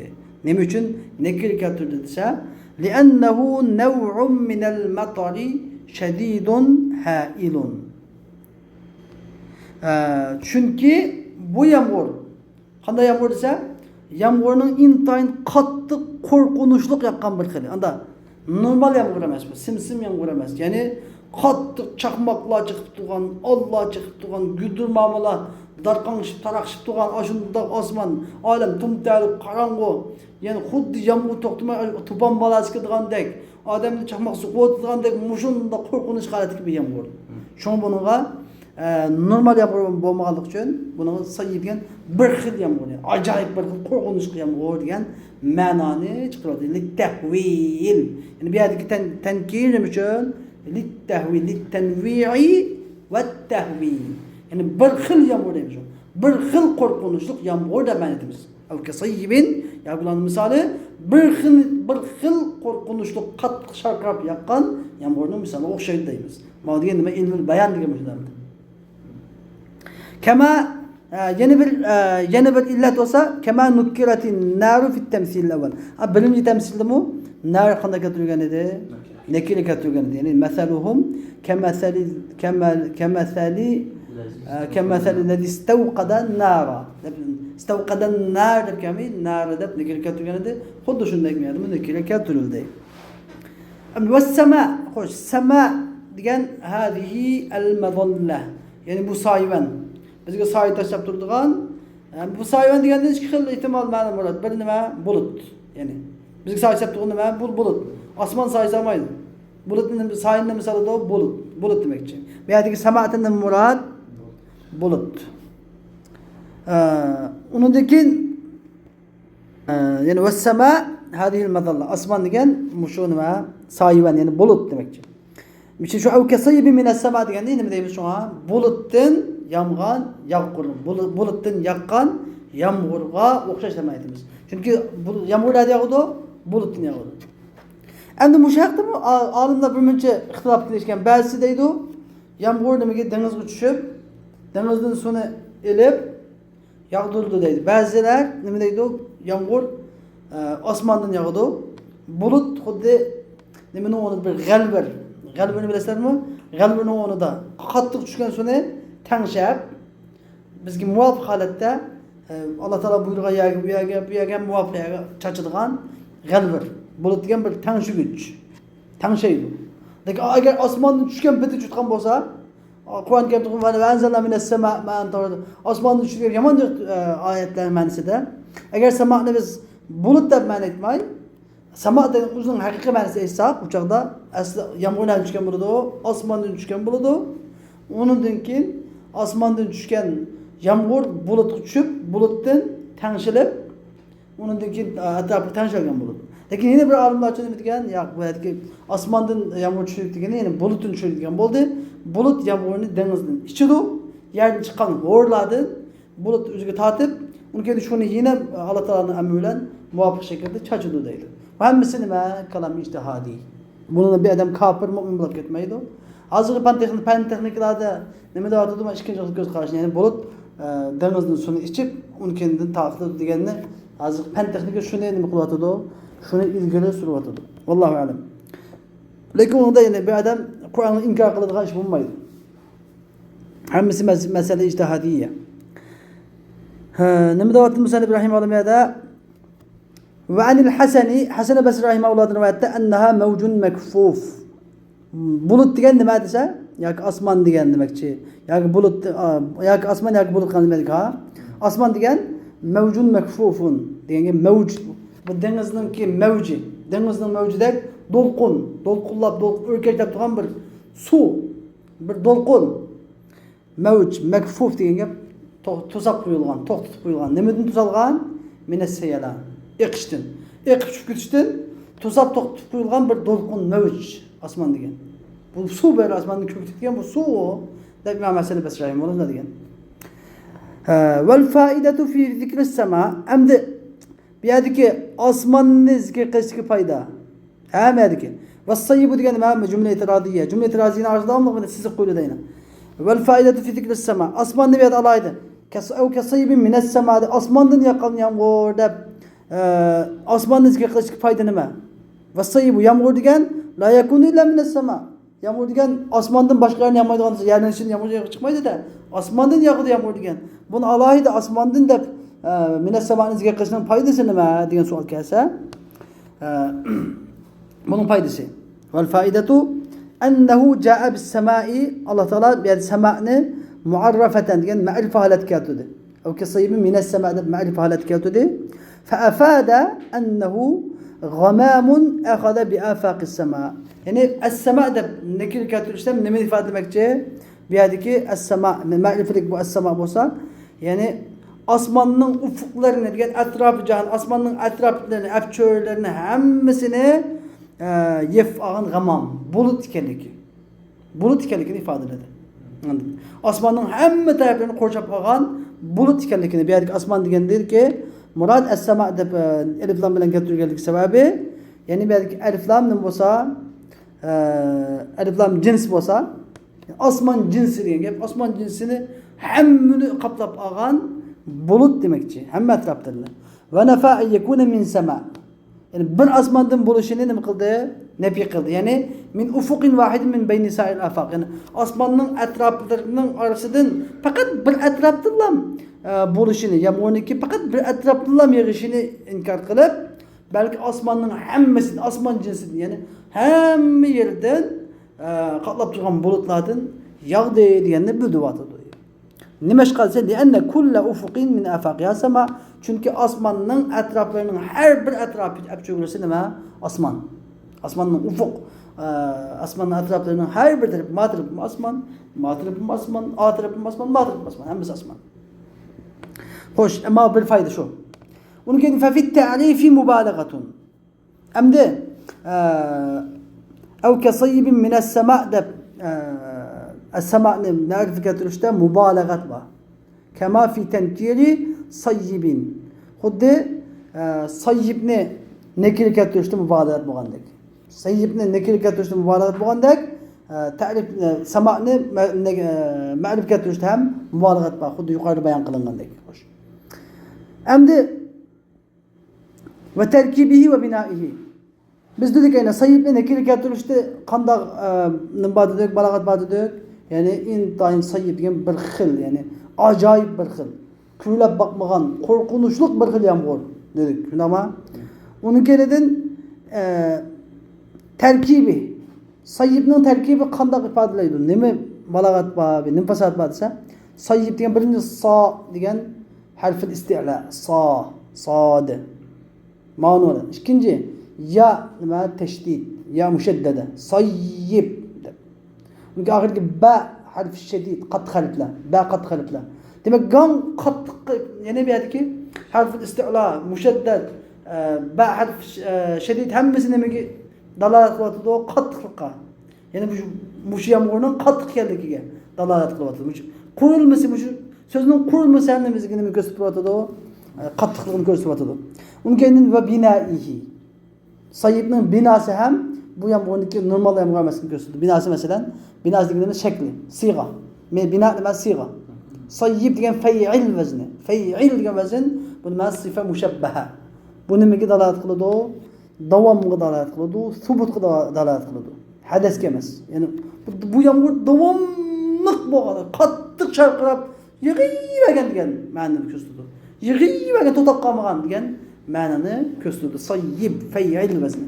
نېمە ئۈچۈن نەكىرە كەلتۈردى دېسە، لىئەننەھۇ نەۋئۇم مىنەل مەتەرى شەدىدۇن ھائىلۇن. ئە، چۈنكى بۇ يامغۇر، قانداق يامغۇر دېسە، يامغۇرنىڭ ئىنتايىن قاتتىق، قورقۇنچلۇق ياغقان بىر خىلى. ئاندا نورمال يامغۇر ئەمەس بۇ، سىم-سىم يامغۇر ئەمەس. يەنى قاتتىق چاقماقلار چىقىپ تۇرغان، ئاللار چىقىپ تۇرغان، گۈلدۈرمامىلار دارقاڭشىپ، تاراقشىپ تۇرغان، ئاشۇنداق ئاسمان، ئالەم تۈمتەرلىك قاراڭغۇ. يەنى خۇددى يامغۇر توختىماي، توپان بالاسى كېلىدىغاندەك، ئادەمنى چاقماق سوقۇۋاتىدىغاندەك مۇشۇنداق قورقۇنچ ھالەتتىكى بىر يامغۇر. شۇڭا بۇنىڭغا، ئە، نورمال يامغۇر بولمىغانلىقى ئۈچۈن بۇنىڭغا سەييىب دېگەن بىر خىل يامغۇر، يەنى ئاجايىپ بىر خىل قورقۇنچلۇق يامغۇر دېگەن مەنانى چىقىرىۋاتىدۇ. لىتتەھۋىل. يەنى بۇ يەردىكى تەن-، تەنكىر نېمە ئۈچۈن؟ لىتتەھۋىل، لىتتەنۋىئى ۋەتتەھۋىل. يەنى بىر خىل يامغۇر دەيمىز. بىر خىل قورقۇنچلۇق يامغۇر دەپ مەنە ئېيتىمىز. ئەۋ كەسەييىبىن، ياكى بۇلارنىڭ مىسالى بىر خىل، بىر خىل قورقۇنچلۇق قاتتىق شارقىراپ ياغقان يامغۇرنىڭ مىسالىغا ئوخشايدۇ دەيمىز. مانا دېگەن نېمە؟ ئىلمۇل بايان دېگەن مۇشۇ نەرسە. كەما، ئە، يەنە بىر، ئە، يەنە بىر ئىللەت بولسا، كەما نۇككىرەتىن نارۇ فىت تەمسىل ئەۋۋەل. ئا، بىرىنچى تەمسىلدىمۇ نار قانداق كەلتۈرۈلگەن ئىدى؟ نەكىرە كەلتۈرگەن ئىدى. يەنى مەسەلۇھۇم كەمەسەلى، كەمە-، كەمەسەلى، ئە، كەمەسەلى لەزى ئىستەۋقەدە نارا. دەپ، ئىستەۋقەدە نار دەپ كەلمەي، نارا دەپ نەكىرە كەلتۈرگەن ئىدى. خۇددى شۇنداق بۇ يەردىمۇ نەكىرە كەلتۈرۈلدى. ئەمدى ۋەسسەما، خوش، سەما دېگەن ھازىھى ئەل مەزەللە. يەنى بۇ سايىۋەن. بىزگە سايە تاشلاپ تۇرىدىغان، ئە، بۇ سايىۋەن دېگەندىن ئىككى خىل ئېھتىمال مەنە مۇراد. بىر نېمە؟ بۇلۇت. يەنى بىزگە سايە سېلىپ تۇرغان نېمە؟ بۇ بۇلۇت. ئاسمان سايە سالمايدۇ. بۇلۇتنى، سايىنى نېمە سالىدۇ؟ بۇلۇت. بۇلۇت دېمەكچى. بۇ يەردىكى سەمادىن نېمە مۇراد؟ بۇلۇت. ئە، ئۇنىڭدىن كېيىن، ئە، يەنى ۋەسسەما ھازىھىل مەزەللە. ئاسمان دېگەن مۇشۇ نېمە؟ سايىۋەن، يەنى بۇلۇت دېمەكچى. مىسال شۇ، ئەۋ كەسەييىبىن مىنەس سەما دېگەندە نېمە دەيمىز شۇڭا؟ بۇلۇتتىن يامغان ياغقۇر. بۇلۇ-، بۇلۇتتىن ياغقان يامغۇرغا ئوخشاش دەپ ئېيتىمىز. چۈنكى بۇ يامغۇر نەدىن ياغىدۇ؟ بۇلۇتتىن ياغىدۇ. ئەمدى مۇشۇ ھەقتىمۇ ئا-، ئالىملار بىر مۇنچە ئىختىلاپ قىلىشكەن. بەزىسى دەيدۇ، يامغۇر نېمىگە، دېڭىزغا چۈشۈپ، دېڭىزدىن سۇنى ئېلىپ، ياغدۇرىدۇ دەيدۇ. بەزىلەر نېمە دەيدۇ؟ يامغۇر، ئە، ئاسماندىن ياغىدۇ. بۇلۇت خۇددى نېمىنىڭ ئورنىدا؟ بىر غەلۋىر. غەلۋىرنى بىلەسىلەرمۇ؟ غەلۋىرنىڭ ئورنىدا قاتتىق چۈشكەن سۇنى تەڭشەپ، بىزگە مۇۋاپىق ھالەتتە، ئە، ئاللا تائالا بۇيرۇغان يەرگە، بۇ يەرگە، بۇ يەرگە مۇۋاپىق يەرگە چاچىدىغان غەلۋىر. بۇلۇت دېگەن بىر تەڭشىگۈچ. تەڭشەيدۇ. لېكىن ئەگەر ئاسماندىن چۈشكەن پېتى چۈشكەن بولسا، قۇرئان كەرىمدە ۋە ئەنزەلنا مىنەس سەماء مائەن تەھۇرا. ئاسماندىن چۈشكەن يامان جىق، ئە، ئايەتلەر مەنىسىدە. ئەگەر سەمانى بىز بۇلۇت دەپ مەنە ئېيتماي، سەما دېگەن ئۆزىنىڭ ھەقىقىي مەنىسىنى ئېيتساق، ئۇ چاغدا ئەسلى يامغۇر نەدىن چۈشكەن بولىدۇ؟ ئاسماندىن چۈشكەن بولىدۇ. ئۇنىڭدىن كېيىن ئاسماندىن چۈشكەن يامغۇر بۇلۇتقا چۈشۈپ، بۇلۇتتىن تەڭشىلىپ، ئۇنىڭدىن كېيىن، ئە، ئەتراپقا تەڭشەلگەن بولىدۇ. لېكىن يەنە بىر ئالىملارچە نېمە دېگەن؟ ياق، بۇ يەردىكى ئاسماندىن يامغۇر چۈشۈرۈپ دېگىنى، يەنى بۇلۇتتىن چۈشۈرۈپ دېگەن بولدى. بۇلۇت يامغۇرنى دېڭىزدىن ئىچىدۇ، يەردىن چىققان ھورلاردىن بۇلۇت ئۆزىگە تارتىپ، ئۇنىڭ كېيىن شۇنى يېنىپ، ئاللا تائالانىڭ ئەمرى بىلەن مۇۋاپىق شەكىلدە چاچىدۇ دەيدۇ. بۇ ھەممىسى نېمە؟ كالام ئىجتىھادىي. بۇنى بىر ئادەم كاپىر، مۇئمىن بولۇپ كەتمەيدۇ. ھازىرقى پەن تېخنىك-، پەن تېخنىكىلاردا نېمە دەۋاتىدۇ؟ مانا ئىككىنچى خىل كۆز قاراشنى، يەنى بۇلۇت، ئە، دېڭىزدىن سۇنى ئىچىپ، ئۇنىڭ كەينىدىن تارقىتىدۇ دېگەننى ھازىرقى پەن تېخنىكا شۇنى نېمە قىلىۋاتىدۇ؟ شۇنى ئىلگىرى سۈرۈۋاتىدۇ. ۋاللاھۇ ئەلەم. لېكىن ئۇنىڭدا يەنە بىر ئادەم قۇرئاننى ئىنكار قىلىدىغان ئىش بولمايدۇ. ھەممىسى مەس-، مەسىلە ئىجتىھادىيە. ھە، نېمە دەۋاتىدۇ مۇسەننىپ رەھىمەھۇللاھ بۇ يەردە؟ ۋە ئەنىل ھەسەنى، ھەسەن بەسرى رەھىمەھۇللاھتىن رىۋايەتتە، ئەننەھا مەۋجۇن مەكفۇف. بۇلۇت دېگەن نېمە دېسە، ياكى ئاسمان دېگەن دېمەكچى. ياكى بۇلۇت، ئا، ياكى ئاسمان، ياكى بۇلۇت قىلغان دېمەك، ھا. ئاسمان دېگەن مەۋجۇن مەكفۇفۇن دېگەنگە مەۋج. بۇ دېڭىزنىڭكى مەۋجى. دېڭىزنىڭ مەۋجىدەك دولقۇن، دولقۇنلاپ، دولقۇن ئۆركەشلەپ تۇرغان بىر سۇ، بىر دولقۇن. مەۋج، مەكفۇف دېگەن گەپ، تو-، توساپ قويۇلغان، توختىتىپ قويۇلغان. نېمىدىن توسالغان؟ مىنەس سەيلان، ئېقىشتىن. ئېقىپ چۈشۈپ كېتىشتىن توساپ توختىتىپ قويۇلغان بىر دولقۇن، مەۋج، ئاسمان دېگەن. بۇ سۇ بەر ئاسماننى كۆكتۈرگەن بۇ سۇ ئۇ، دەپ ئىمام ھەسەن بەسرى رەھىمەھۇللاھ دېگەن. ھە، ۋەل فائىدەتۇ فى زىكرىس سەما. ئەمدى بۇ يەردىكى ئاسماننى زىكىر قىلىشتىكى پايدا. ھە، مەدىكى. ۋەسسەييىبۇ دېگەن نېمە؟ جۈملە ئېتىرازىيە. جۈملە ئېتىرازىيىنىڭ ئارىسىدا داۋاملىق بىر سىزىق قويۇلىدۇ يەنە. ۋەل فائىدەتۇ فى زىكرىس سەما. ئاسماننى بۇ يەردە ئالاھىدە. كەس-، ئەۋ كەسەييىبىن مىنەس سەما دەپ، ئاسماندىن ياغقان يامغۇر دەپ، ئە، ئاسماننى زىكىر قىلىشتىكى پايدا نېمە؟ ۋەسسەييىبۇ، يامغۇر دېگەن، لا يەكۇنۇ ئىللا مىنەس سەما. يامغۇر دېگەن ئاسماندىن باشقا يەردىن ياغمايدىغان، يەرنىڭ ئىچىدىن يامغۇر چىقمايدۇ-دە. ئاسماندىن ياغىدۇ يامغۇر دېگەن. بۇنى ئالاھىدە ئاسماندىن دەپ، ئە، مىنەس سەمانى زىكىر قىلىشنىڭ پايدىسى نېمە دېگەن سوئال كەلسە، ئە، بۇنىڭ پايدىسى. ۋەل فائىدەتۇ ئەننەھۇ جائە بىس سەمائى، ئاللا تائالا بۇ يەردە سەمانى مۇئەررەفەتەن دېگەن مەرىپە ھالەتكە كەلتۈردى. ئەۋ كەسەييىبىن مىنەس سەما دەپ مەرىپە ھالەتكە كەلتۈردى. فەئەفادە ئەننەھۇ غەمامۇن ئەخەزە بىئافاقىس سەما. يەنى ئەس سەما دەپ نەكىرە كەلتۈرۈشتە نېمىنى ئىپادىلىمەكچى؟ بۇ يەردىكى ئەس سەما، مەرىپىلىك بۇ ئەس سەما بولسا، يەنى ئاسماننىڭ ئۇفۇقلىرىنى دېگەن ئەتراپى جاھان، ئاسماننىڭ ئەتراپلىرىنى، ئەپچۆرلىرىنى ھەممىسىنى، ئە، يېپىپ ئالغان غەمام، بۇلۇت ئىكەنلىكى. بۇلۇت ئىكەنلىكىنى ئىپادىلىدى. ئاسماننىڭ ھەممە تەرەپلىرىنى قورشاپ ئالغان بۇلۇت ئىكەنلىكىنى، بۇ يەردىكى ئاسمان دېگەندىكى مۇراد ئەسسەما دەپ، ئە، ئەلىفلام بىلەن كەلتۈرگەنلىكى سەۋەبى، يەنى بۇ يەردىكى ئەلىفلام نېمە بولسا، ئە، ئەلىفلام جىنس بولسا، ئاسمان جىنسى دېگەن گەپ، ئاسمان جىنسىنى ھەممىنى قاپلاپ ئالغان بۇلۇت دېمەكچى، ھەممە ئەتراپلىرىنى. ۋە نەفا ئەن يەكۇنە مىن سەما. يەنى بىر ئاسماندىن بولۇشىنى نېمە قىلدى؟ نەپىي قىلدى. يەنى مىن ئۇفۇقىن ۋاھىدىن مىن بەينى سائىرىل ئافاق. يەنى ئاسماننىڭ ئەتراپلىرىنىڭ ئارىسىدىن پەقەت بىر ئەتراپتىنلا، ئە، بولۇشىنى، يامغۇرنىڭكى پەقەت بىر ئەتراپتىنلا يېغىشىنى ئىنكار قىلىپ، بەلكى ئاسماننىڭ ھەممىسىدىن، ئاسمان جىنسىدىن، يەنى ھەممە يېرىدىن، ئە، قاپلاپ تۇرغان بۇلۇتلاردىن ياغدى دېگەننى بىلدۈرۈۋاتىدۇ. نېمىشقا دېسە، لىئەننە كۇللە ئۇفۇقىن مىن ئافاقىھا سەما. چۈنكى ئاسماننىڭ ئەتراپلىرىنىڭ ھەر بىر ئەتراپى ئەپچۆگىلىسى نېمە؟ ئاسمان. ئاسماننىڭ ئۇفۇق، ئە، ئاسماننىڭ ئەتراپلىرىنىڭ ھەر بىر تەرىپى، ما تەرىپىمۇ ئاسمان، ما تەرىپىمۇ ئاسمان، ئا تەرىپىمۇ ئاسمان، ما تەرىپىمۇ ئاسمان، ھەممىسى ئاسمان. خوش، ئەمما بىر پايدا شۇ. ئۇنىڭ كېيىن فەفىت تەرىفى مۇبالىغەتۇن. ئەمدى، ئە، ئەۋ كەسەييىبىن مىنەس سەما دەپ، ئە، ئەسسەمانى مەرىپە كەلتۈرۈشتە مۇبالىغەت بار. كەما فى تەنكىرى سەييىبىن. خۇددى، ئە، سەييىبنى نەكىرە كەلتۈرۈشتە مۇبالىغەت بولغاندەك. سەييىبنى نەكىرە كەلتۈرۈشتە مۇبالىغەت بولغاندەك، ئە، تەرىپ، ئە، سەمانى مە-، نە-، ئە، مەرىپە كەلتۈرۈشتە ھەم مۇبالىغەت بار. خۇددى يۇقىرىدا بايان قىلىنغاندەك. خوش. ئەمدى ۋە تەركىبىھى ۋە بىنائىھى. بىز دېدۇق، يەنە سەييىبنى نەكىرە كەلتۈرۈشتە قانداق، ئە، نېمە بار دېدۇق، بالاغەت بار دېدۇق. يەنى ئىنتايىن سەييىب دېگەن بىر خىل، يەنى ئاجايىپ بىر خىل. كۆرۈلۈپ باقمىغان، قورقۇنچلۇق بىر خىل يامغۇر دېدۇق. شۇنداقمۇ؟ ئۇنىڭ كەينىدىن، ئە، تەركىبى. سەييىبنىڭ تەركىبى قانداق ئىپادىلەيدۇ؟ نېمە بالاغەت بار، نېمە پاساھەت بار دېسە، سەييىب دېگەن بىرىنچى سا دېگەن ھەرفىل ئىستىئلا، سا، سادى. مانا ئۇ. ئىككىنچى، يا نېمە؟ تەشدىد، يا مۇشەددەدە. سەييىب دەپ. ئۇنىڭ ئاخىرىدىكى بە ھەرف شەدىد، قاتتىق ھەرپلەر. بە قاتتىق ھەرپلەر. دېمەك، گاڭ قاتتىق، يەنە بۇ يەردىكى ھەرفىل ئىستىئلا، مۇشەددەد، ئە، بە ھەرپ، ئە، شەدىد ھەممىسى نېمىگە دالالەت قىلىۋاتىدۇ؟ قاتتىقلىققا. يەنى مۇشۇ، مۇشۇ يامغۇرنىڭ قاتتىق ئىكەنلىكىگە دالالەت قىلىۋاتىدۇ. مۇشۇ قۇرۇلمىسى، مۇشۇ سۆزنىڭ قۇرۇلمىسى ھەم نېمىسىگە، نېمە كۆرسىتىپ تۇرۇۋاتىدۇ؟ ئە، قاتتىقلىقىنى كۆرسىتىۋاتىدۇ. ئۇنىڭ كەينىدىن ۋە بىنائىھى. سەييىبنىڭ بىناسى ھەم بۇ يامغۇرنىڭكى نورمال يامغۇر ئەمەسلىكىنى كۆرسىتىدۇ. بىناسى مەسىلەن، بىناسى دېگىنىمىز شەكلى، سىيغا. مەن بىنا دېمەن سىيغا. سەييىب دېگەن فەيئىل ۋەزنى. فەيئىل دېگەن ۋەزىن، بۇ نېمە؟ سىفە مۇشەببەھە. بۇ نېمىگە دالالەت قىلىدۇ؟ داۋامغا دالالەت قىلىدۇ، سۇبۇتقا دا-، دالالەت قىلىدۇ. ھەدەسكە ئەمەس. يەنى بۇ، بۇ يامغۇر داۋاملىق بولغان، قاتتىق شارقىراپ يېغىۋەرگەن دېگەن مەنىنى كۆرسىتىدۇ. يېغىۋەرگەن، توختاپ قالمىغان دېگەن مەنىنى كۆرسىتىدۇ. سەييىب، فەيئىل ۋەزنى.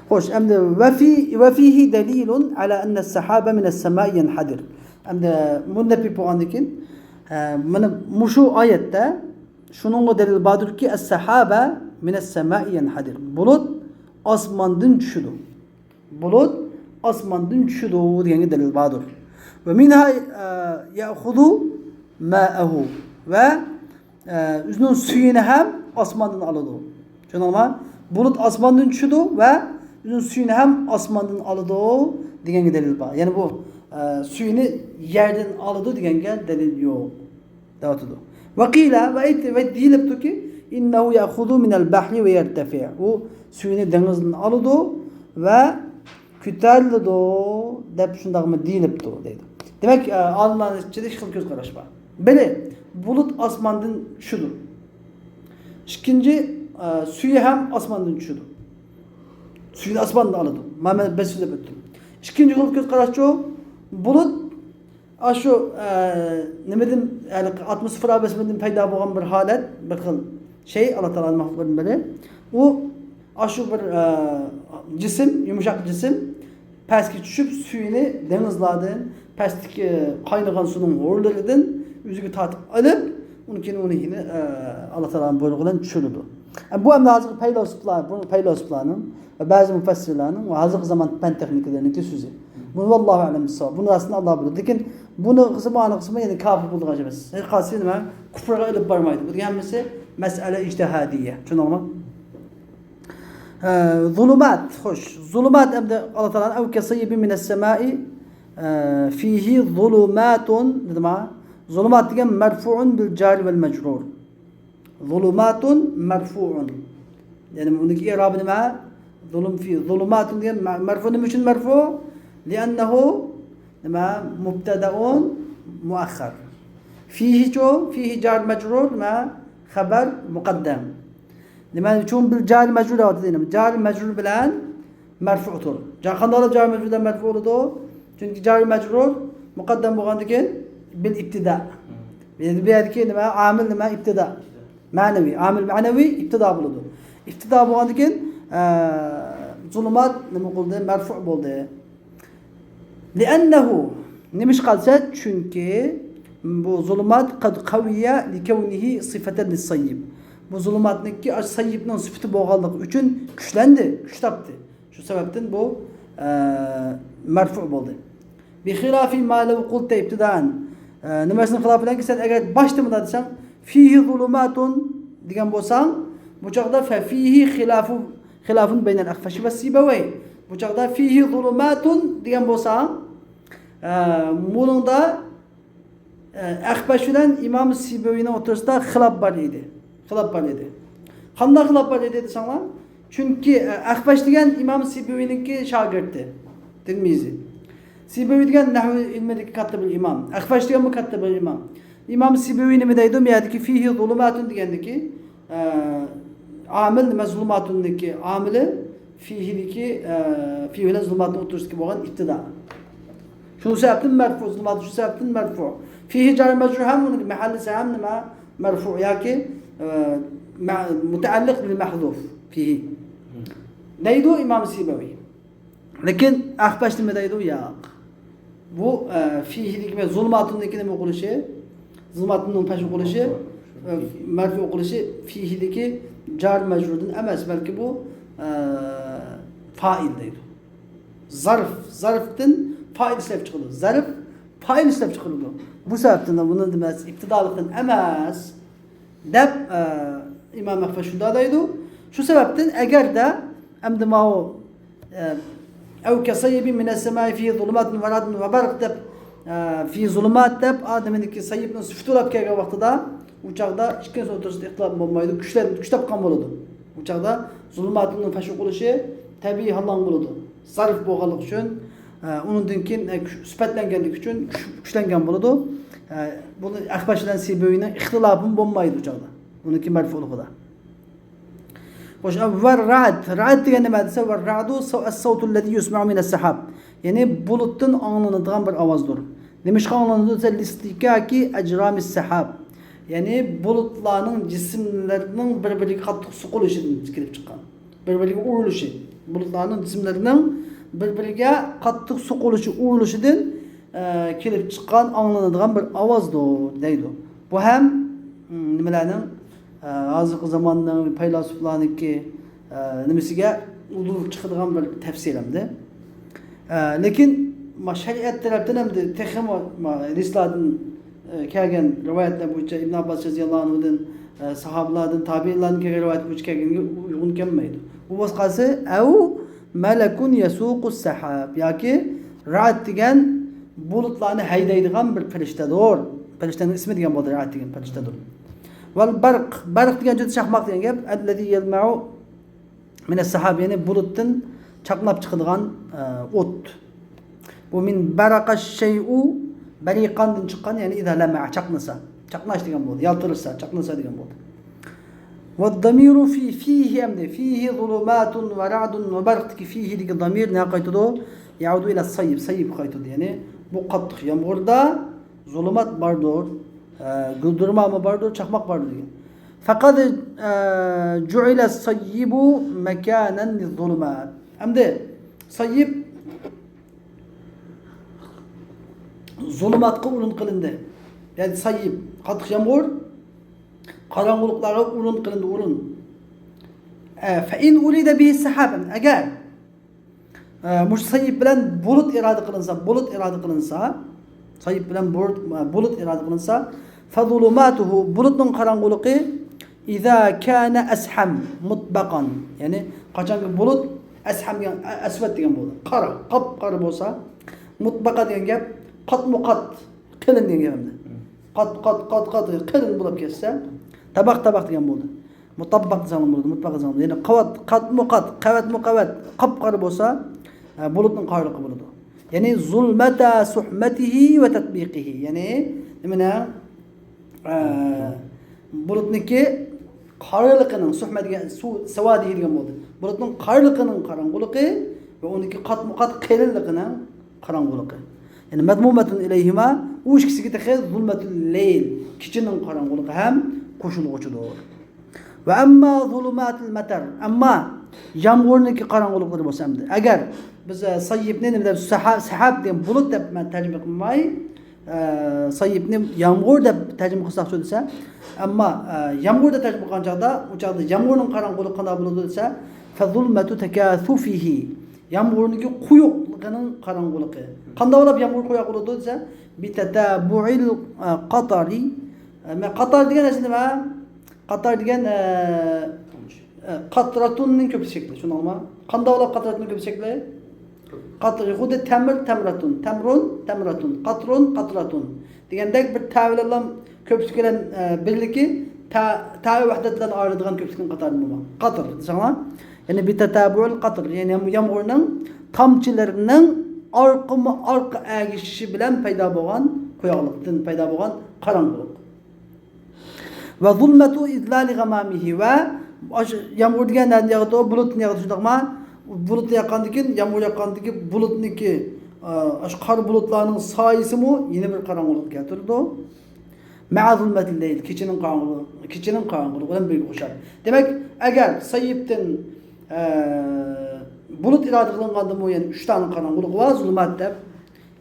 خوش، ئەمدى ۋەفى، ۋەفىھى دەلىلۇن ئەلا ئەننە سەھابە مىنەس سەمائى يەنھەدىر. ئەمدى مۇندەپ بولغاندىن كېيىن، ئە، مانا مۇشۇ ئايەتتە شۇنىڭغا دەلىل باردۇركى، ئەس سەھابە مىنەس سەمائى يەنھەدىر. بۇلۇت ئاسماندىن چۈشىدۇ. بۇلۇت ئاسماندىن چۈشىدۇ دېگەنگە دەلىل باردۇر. ۋە مىنھا، ئە، يەخۇزۇ مائەھۇ. ۋە، ئە، ئۆزىنىڭ سۈيىنى ھەم ئاسماندىن ئالىدۇ. چۈشەندىڭلارمۇ؟ بۇلۇت ئاسماندىن چۈشىدۇ ۋە ئۆزىنىڭ سۈيىنى ھەم ئاسماندىن ئالىدۇ دېگەنگە دەلىل بار. يەنى بۇ، ئە، سۈيىنى يەردىن ئالىدۇ دېگەنگە دەلىل يوق. دەۋاتىدۇ. ۋە قىيلە، ۋە ئېيت-، ۋە دېيىلىپتۇكى، ئىننەھۇ يەخۇزۇ مىنەل بەھرى ۋە يەرتەفىئ. ئۇ سۈيىنى دېڭىزدىن ئالىدۇ ۋە كۆتۈرۈلىدۇ دەپ شۇنداقمۇ دېيىلىپتۇ دەيدۇ. دېمەك، ئە، ئالىملارنىڭ ئىچىدە ئىككى خىل كۆز قاراش بار. بىرى، بۇلۇت ئاسماندىن چۈشىدۇ. ئىككىنچى، ئە، سۈيى ھەم ئاسماندىن چۈشىدۇ. سۈيىنى ئاسماندىن ئالىدۇ. مانا مەن بەش سۆزلەپ ئۆتتۈم. ئىككىنچى خىل كۆز قاراشچۇ، بۇلۇت ئاشۇ، ئە، نېمىدىن، يەنى ئاتموسفېرا بېسىمىدىن پەيدا بولغان بىر ھالەت، بىر خىل شەي، ئاللا تائالانىڭ مەخلۇقلىرىدىن بىرى. ئۇ ئاشۇ بىر، ئە، جىسىم، يۇمشاق جىسىم پەسكە چۈشۈپ، سۈيىنى دېڭىزلاردىن، پەستىكى قاينىغان سۇنىڭ ھورلىرىدىن ئۆزىگە تارتىپ ئېلىپ، ئۇنىڭ كېيىن ئۇنى يەنە، ئە، ئاللا تائالانىڭ بۇيرۇقى بىلەن چۈشۈرىدۇ. ئە، بۇ ئەمدى ھازىرقى پەيلاسوپلار، بۇ پەيلاسوپلارنىڭ ۋە بەزى مۇپەسسىرلەرنىڭ ۋە ھازىرقى زامان پەن تېخنىكىلىرىنىڭكى سۆزى. بۇنى ۋاللاھۇ ئەلەم بىسساۋاب. بۇنى راستىنى ئاللا بىلىدۇ. لېكىن بۇنى قىسمى، ئانى قىسمى، يەنى كاپىر بولىدىغان ئىش ئەمەس. ھېچقايسى نېمە كۇفرغا ئېلىپ بارمايدۇ. بۇ دېگەن ھەممىسى مەسئەلە ئىجتىھادىيە. چۈشەندىڭلارمۇ؟ ئە، زۇلۇمات، خوش. زۇلۇمات ئەمدى ئاللا تائالا ئەۋ كەسەييىبىن مىنەس سەمائى، ئە، فىيھى زۇلۇماتۇن دېدىما؟ زۇلۇمات دېگەن مەرفۇئۇن بىل جارى ۋەل مەجرۇر. زۇلۇماتۇن مەرفۇئۇن. يەنى بۇنىڭكى ئىرابى نېمە؟ زۇلۇم فى، زۇلۇماتۇن دېگەن مە-، مەرفۇ نېمە ئۈچۈن مەرفۇ؟ لىئەننەھۇ نېمە؟ مۇبتەدەئۇن مۇئەخخەر. فىيھىچۇ؟ فىيھى جار مەجرۇر نېمە؟ خەبەر مۇقەددەم. نېمە ئۈچۈن بىل جار مەجرۇر دەۋاتىدۇ؟ جار مەجرۇر بىلەن مەرفۇدۇر. جا-، قانداقلا جار مەجرۇر بىلەن مەرفۇ بولىدۇ؟ چۈنكى جار مەجرۇر مۇقەددەم بولغاندىن كېيىن بىل ئىبتىدا. بۇ يەردىكى نېمە؟ ئامىل نېمە؟ ئىبتىدا. مەنىۋى. ئامىل مەنىۋى ئىبتىدا بولىدۇ. ئىبتىدا بولغاندىن كېيىن، ئە، زۇلۇمات نېمە قىلدى؟ مەرفۇ بولدى. لىئەننەھۇ، نېمىشقا دېسە، چۈنكى بۇ زۇلۇمات قەد قەۋىيە لىكەۋنىھى سىفەتەن لىسسەييىب. بۇ زۇلۇماتنىڭكى ئاشۇ سەييىبنىڭ سۈپىتى بولغانلىقى ئۈچۈن كۈچلەندى، كۈچ تاپتى. شۇ سەۋەبتىن بۇ، ئە، مەرفۇ بولدى. بىخىلافى ما لەۋ قۇلتە ئىبتىدائەن. ئە، نېمىسىنىڭ خىلاپى بىلەنكى سەن ئەگەر باشتا مۇنداق دېسەڭ، فىيھى زۇلۇماتۇن دېگەن بولساڭ، بۇ چاغدا فەفىيھى خىلاپۇ، خىلاپۇن بەينەل ئەخفەشى ۋە سىبەۋەي. بۇ چاغدا فىيھى زۇلۇماتۇن دېگەن بولساڭ، ئە، بۇنىڭدا ئەخفەش بىلەن ئىمام سىبەۋىنىڭ ئوتتۇرىسىدا خىلاپ بار ئىدى. خىلاپ بار ئىدى. قانداق خىلاپ بار ئىدى دېسەڭلار، چۈنكى، ئە، ئەخفەش دېگەن ئىمام سىبەۋىنىڭكى شاگىرتى، تىلمىزى. سىبەۋى دېگەن نەھۋ ئىلمىدىكى كاتتا بىر ئىمام. ئەخفەش دېگەنمۇ كاتتا بىر ئىمام. ئىمام سىبەۋى نېمە دەيدۇ؟ بۇ يەردىكى فىيھى زۇلۇماتۇن دېگەندىكى، ئە، ئامىل نېمە؟ زۇلۇماتۇندىكى ئامىلى فىيھىدىكى، ئە، فىيھى بىلەن زۇلۇماتنىڭ ئوتتۇرىسىدىكى بولغان ئىبتىدا. شۇ سەۋەبتىن مەرفۇ، زۇلۇمات شۇ سەۋەبتىن مەرفۇ. فىيھى جار مەجرۇر ھەم ئۇنىڭ مەھەللىسى ھەم نېمە؟ مەرفۇ ياكى، ئە، مە-، مۇتەئەللىق بىل مەھزۇف فىيھى. دەيدۇ ئىمام سىبەۋى. لېكىن ئەخفەش نېمە دەيدۇ؟ ياق. بۇ، ئە، فىيھىدىكى ۋە زۇلۇماتۇندىكى نېمە ئوقۇلۇشى؟ زۇلۇماتۇننىڭ پەش ئوقۇلۇشى، ئە، مەرفۇ ئوقۇلۇشى فىيھىدىكى جار مەجرۇردىن ئەمەس، بەلكى بۇ، ئە، فائىل دەيدۇ. زەرف، زەرفتىن فائىل ئىشلەپ چىقىدۇ. زەرف فائىل ئىشلەپ چىقىرىدۇ. بۇ سەۋەبتىن بۇنى نېمە ئىبتىدالىقتىن ئەمەس دەپ، ئە، ئىمام مەخپى شۇنداق دەيدۇ. شۇ سەۋەبتىن ئەگەردە ئەمدى ماۋۇ، ئە، «ئەۋ كەسەييىبىن مىنەسسەمائى فىھى زۇلۇماتۇن ۋە رەئدۇن ۋە بەرق» دەپ، ئە، «فىھى زۇلۇمات» دەپ ئادىمىنىڭكى سەييىبنىڭ سۈپىتى بولاپ كەلگەن ۋاقتىدا، ئۇ چاغدا ئىككىسىنىڭ ئوتتۇرىسىدا ئىختىلاپ بولمايدۇ، كۈچلەن-، كۈچ تاپقان بولىدۇ. ئۇ چاغدا زۇلۇماتنىڭ پەشۇ قىلىشى تەبىئىي ھاللان بولىدۇ. زەرف بولغانلىقى ئۈچۈن، ئە، ئۇنىڭدىن كېيىن، ئە، كۈچ-، سۈپەتلەنگەنلىكى ئۈچۈن كۈچ-، كۈچلەنگەن بولىدۇ. ئە، بۇنى ئەخفەش بىلەن سىبەۋىينىڭ ئىختىلاپىمۇ بولمايدۇ ئۇ چاغدا. ئۇنىڭكى مەرفۇلۇقىدا. خوش، ۋە رەئد. رەئد دېگەن نېمە دېسە، ۋە رەئدۇ سەۋ-، ئەس-سەۋتۇ لەزى يۇسمەئۇ مىنەس سەھاب. يەنى بۇلۇتتىن ئاڭلىنىدىغان بىر ئاۋازدۇر. نېمىشقا ئاڭلىنىدۇ دېسە، لىستىكاكى ئەجرامىس سەھاب. يەنى بۇلۇتلارنىڭ جىسىملىرىنىڭ بىر-بىرىگە قاتتىق سوقۇلۇشىدىن كېلىپ چىققان. بىر-بىرىگە ئۇرۇلۇشى. بۇلۇتلارنىڭ جىسىملىرىنىڭ بىر-بىرىگە قاتتىق سوقۇلۇشى، ئۇرۇلۇشىدىن، ئە، كېلىپ چىققان ئاڭلىنىدىغان بىر ئاۋازدۇر دەيدۇ. بۇ ھەم، م، نېمىلەرنىڭ، ئە، ھازىرقى زاماننىڭ پەيلاسوپلارنىڭكى، ئە، نېمىسىگە ئۇدۇل چىقىدىغان بىر تەپسىر ئەمدى. ئە، لېكىن ما شەرىئەت تەرەپتىن ئەمدى تېخىمۇ ما ھەدىسلاردىن، ئە، كەلگەن رىۋايەتلەر بويىچە ئىبن ئابباس رەزىياللاھۇ ئەنھۇدىن، ئە، ساھابىلاردىن، تابىئىنلاردىن كەلگەن رىۋايەت بويىچە كەلگەنگە ئۇيغۇن كەلمەيدۇ. بۇ بولسا قالسا، «ئەۋ مەلەكۇن يەسۇقۇس سەھاب» ياكى رەئد دېگەن بۇلۇتلارنى ھەيدەيدىغان بىر پەرىشتەدۇر. پەرىشتەنىڭ ئىسمى دېگەن بولدى، رەئد دېگەن پەرىشتەدۇر. ۋەل بەرق، بەرق دېگەن جۈدە چاقماق دېگەن گەپ. ئەللەزى يەلمەئۇ مىنەس سەھاب، يەنى بۇلۇتتىن چاقناپ چىقىدىغان، ئە، ئوت. بۇ مىن بەرەقە شەيئۇ بەرىقاندىن چىققان، يەنى ئىزا لەمەئە، چاقنىسا. چاقناش دېگەن بولدى، يالتىرىسا، چاقنىسا دېگەن بولدى. ۋەد دەمىرۇ فى، فىھى ئەمدى. فىھى زۇلۇماتۇن ۋە رەئدۇن ۋە بەرقتىكى فىھى دېگەن دەمىر نەگە قايتىدۇ؟ يەئۇدۇ ئىلە سەييىب، سەييىبكە قايتىدۇ. يەنى بۇ قاتتىق يامغۇردا زۇلۇمات باردۇر، ئە، گۈلدۈرمامۇ باردۇر، چاقماق باردۇر دېگەن. فەقەد، ئە، جۇئىلە سەييىبۇ مەكانەن لىززۇلۇمات. ئەمدى سەييىب زۇلۇماتقا ئورۇن قىلىندى. يەنى سەييىب، قاتتىق يامغۇر، قاراڭغۇلۇقلارغا ئورۇن قىلىندى، ئورۇن. ئە، فەئىن ئۇرىدە بىھى سەھاب. ئەگەر ئە، مۇشۇ سەييىب بىلەن بۇلۇت ئىرادە قىلىنسا، بۇلۇت ئىرادە قىلىنسا، سەييىب بىلەن بۇلۇت، بۇلۇت ئىرادە قىلىنسا، فەزۇلۇماتۇھۇ، بۇلۇتنىڭ قاراڭغۇلۇقى، ئىزا كانە ئەسھەم مۇتبەقان، يەنى قاچانكى بۇلۇت ئەسھەم دېگەن، ئە-، ئەسۋەد دېگەن بولدى، قارا، قاپقارا بولسا، مۇتبەقا دېگەن گەپ قاتمۇقات، قېلىن دېگەن گەپ ئەمدى. قات، قات، قات، قات، قېلىن بولۇپ كەتسە، تاباق، تاباق دېگەن بولدى. مۇتاببەق دېسەڭلار بولىدۇ، مۇتبەق دېسەڭلار. يەنى قەۋەت، قاتمۇقات، قەۋەتمۇقەۋەت، قاپقارا بولسا، ئە، بۇلۇتنىڭ قارىلىقى بولىدۇ. يەنى زۇلمەتا سۇھمەتىھى ۋە تەتبىقىھى. يەنى نېمىنى؟ ئە، بۇلۇتنىكى قارىلىقىنىڭ، سۇھمە دېگەن سۇ، سەۋادىھى دېگەن بولدى. بۇلۇتنىڭ قارىلىقىنىڭ قاراڭغۇلۇقى ۋە ئۇنىڭكى قاتمۇقات قېلىنلىقىنىڭ قاراڭغۇلۇقى. يەنى مەزمۇمەتۇن ئىلەيھىما، ئۇ ئىككىسىگە تېخى زۇلمەتۇل لەيل، كېچىنىڭ قاراڭغۇلۇقى ھەم قوشۇلغۇچىدۇر. ۋە ئەمما زۇلۇماتۇل مەتەر، ئەمما يامغۇرنىڭكى قاراڭغۇلۇقلىرى بولسا ئەمدى. ئەگەر بىز، ئە، سەييىبنى نېمە دەپ، سەھا-، سەھاب دېگەن بۇلۇت دەپ مەن تەرجىمە قىلماي، ئە، سەييىبنى يامغۇر دەپ تەرجىمە قىلساقچۇ دېسە، ئەمما، ئە، يامغۇر دەپ تەرجىمە قىلغان چاغدا، ئۇ چاغدا يامغۇرنىڭ قاراڭغۇلۇقى قانداق بولىدۇ دېسە، فەزۇلمەتۇ تەكەسۇفىھى، يامغۇرنىڭكى قويۇقلۇقىنىڭ قاراڭغۇلۇقى. قانداق بولۇپ يامغۇر قويۇق بولىدۇ دېسە، بىتەتابۇئىل، ئە، قاتارى. ئە، مە-، قاتار دېگەن نەرسە نېمە؟ قاتار دېگەن، ئە، ئە، قاتراتۇننىڭ كۆپلىشىك شەكلى، شۇنداقمۇ؟ قانداق بولۇپ قاتراتۇننىڭ كۆپلىشىك شەكلى؟ قاتر، خۇددى تەمر، تەمراتۇن، تەمرۇن، تەمراتۇن، قاترۇن، قاتراتۇن دېگەندەك بىر تە بىلەن لام كۆپلۈك بىلەن، ئە، بىرلىكى تە، تە ۋەھدەت بىلەن ئايرىلىدىغان كۆپلۈكنىڭ قاتارىدىن بولغان. قاتر دېسەڭلار. يەنى بىتەتابۇئىل قاتر، يەنى يام-، يامغۇرنىڭ تامچىلىرىنىڭ ئارقىمۇ ئارقا ئەگىشىشى بىلەن پەيدا بولغان قويۇقلۇقتىن پەيدا بولغان قاراڭغۇلۇق. ۋە زۇلمەتۇ ئىزلالى غەمامىھى، ۋە ئاشۇ يامغۇر دېگەن نەدىن ياغىدۇ؟ بۇلۇتتىن ياغىدۇ، شۇنداقما؟ بۇلۇت ياغقاندىن كېيىن، يامغۇر ياغقاندىن كېيىن بۇلۇتنىڭكى، ئە، ئاشۇ قارا بۇلۇتلارنىڭ سايىسىمۇ يەنە بىر قاراڭغۇلۇق كەلتۈرىدۇ. مەئە زۇلمەتىل لەيل، كېچىنىڭ قاراڭغۇلۇقى، كېچىنىڭ قاراڭغۇلۇقى بىلەن بىرگە قوشار. دېمەك، ئەگەر سەييىبتىن، ئە، بۇلۇت ئىرادە قىلىنغاندىمۇ يەنە ئۈچ دانە قاراڭغۇلۇقى بار، زۇلۇمات دەپ.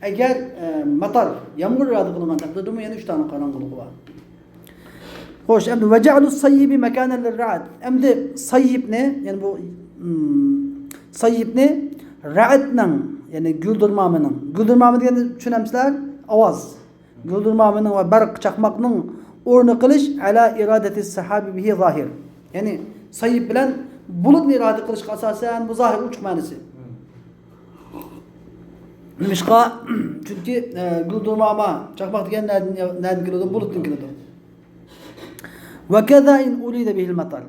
ئەگەر، ئە، مەتەر، يامغۇر ئىرادە قىلىنغان تەقدىردىمۇ يەنە ئۈچ دانە قاراڭغۇلۇقى بار. خوش، ئەمدى ۋە جەئلۇ سەييىبى مەكانەن لىررەئد. ئەمدى سەييىبنى، يەنى بۇ، ئىم، سەييىبنى رەئدنىڭ، يەنى گۈلدۈرمامىنىڭ، گۈلدۈرمامى دېگەننى چۈشىنەمسىلەر؟ ئاۋاز. گۈلدۈرمامىنىڭ ۋە بەرق چاقماقنىڭ ئورنى قىلىش ئەلا ئىرادەتى سەھابى بىھى زاھىر. يەنى سايىپ بىلەن بۇلۇتنى ئىرادە قىلىشقا ئاساسەن، بۇ زاھىر ئوچۇق مەنىسى. نېمىشقا؟ چۈنكى، ئە، گۈلدۈرماما، چاقماق دېگەن نەدىن، نەدىن كېلىدۇ؟ بۇلۇتتىن كېلىدۇ. وكذا إن أريد به المطر.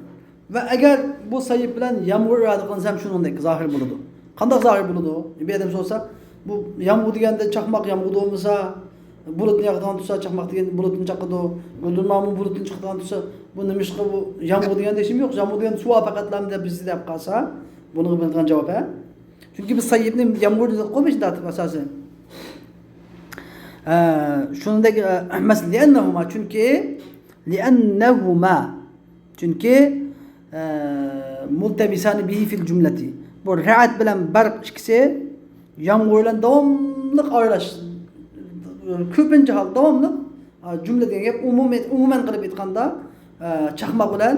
ۋە ئەگەر بۇ سايىپ بىلەن يامغۇر ئىرادە قىلىنسا ھەم شۇنىڭدەك زاھىر بولىدۇ. قانداق زاھىر بولىدۇ؟ بىر ئادەم سورىسا، بۇ يامغۇر دېگەندە چاقماق يامغۇر بولمىسا، بۇلۇتنى ياغىدىغان تۇرسا، چاقماق دېگەن بۇلۇتنى چاقىدۇ، گۈلدۈرمامۇ بۇلۇتتىن چىقىدىغان تۇرسا، بۇ نېمىشقا بۇ يامغۇر دېگەن دېيىشىم يوق، يامغۇر دېگەن سۇ پەقەتلا دەپ بىز دەپ قالسا، بۇنىڭغا بېرىدىغان جاۋاب، ھە؟ چۈنكى بىز سايىپنى يامغۇر دېدۇققۇ بىز ئاساسەن. ھە، شۇنىڭدەك، ئە، مەسىلەن، لأنهما، چۈنكى، لأنهما، چۈنكى، ئە، ملتبسان به في الجملة. بۇ رەئد بىلەن بەرق ئىككىسى يامغۇر بىلەن داۋاملىق ئارىلاش، كۆپىنچە ھال داۋاملىق، ئە، جۈملە دېگەن گەپ ئومۇمىي، ئومۇمەن قىلىپ ئېيتقاندا، ئە، چاقماق بىلەن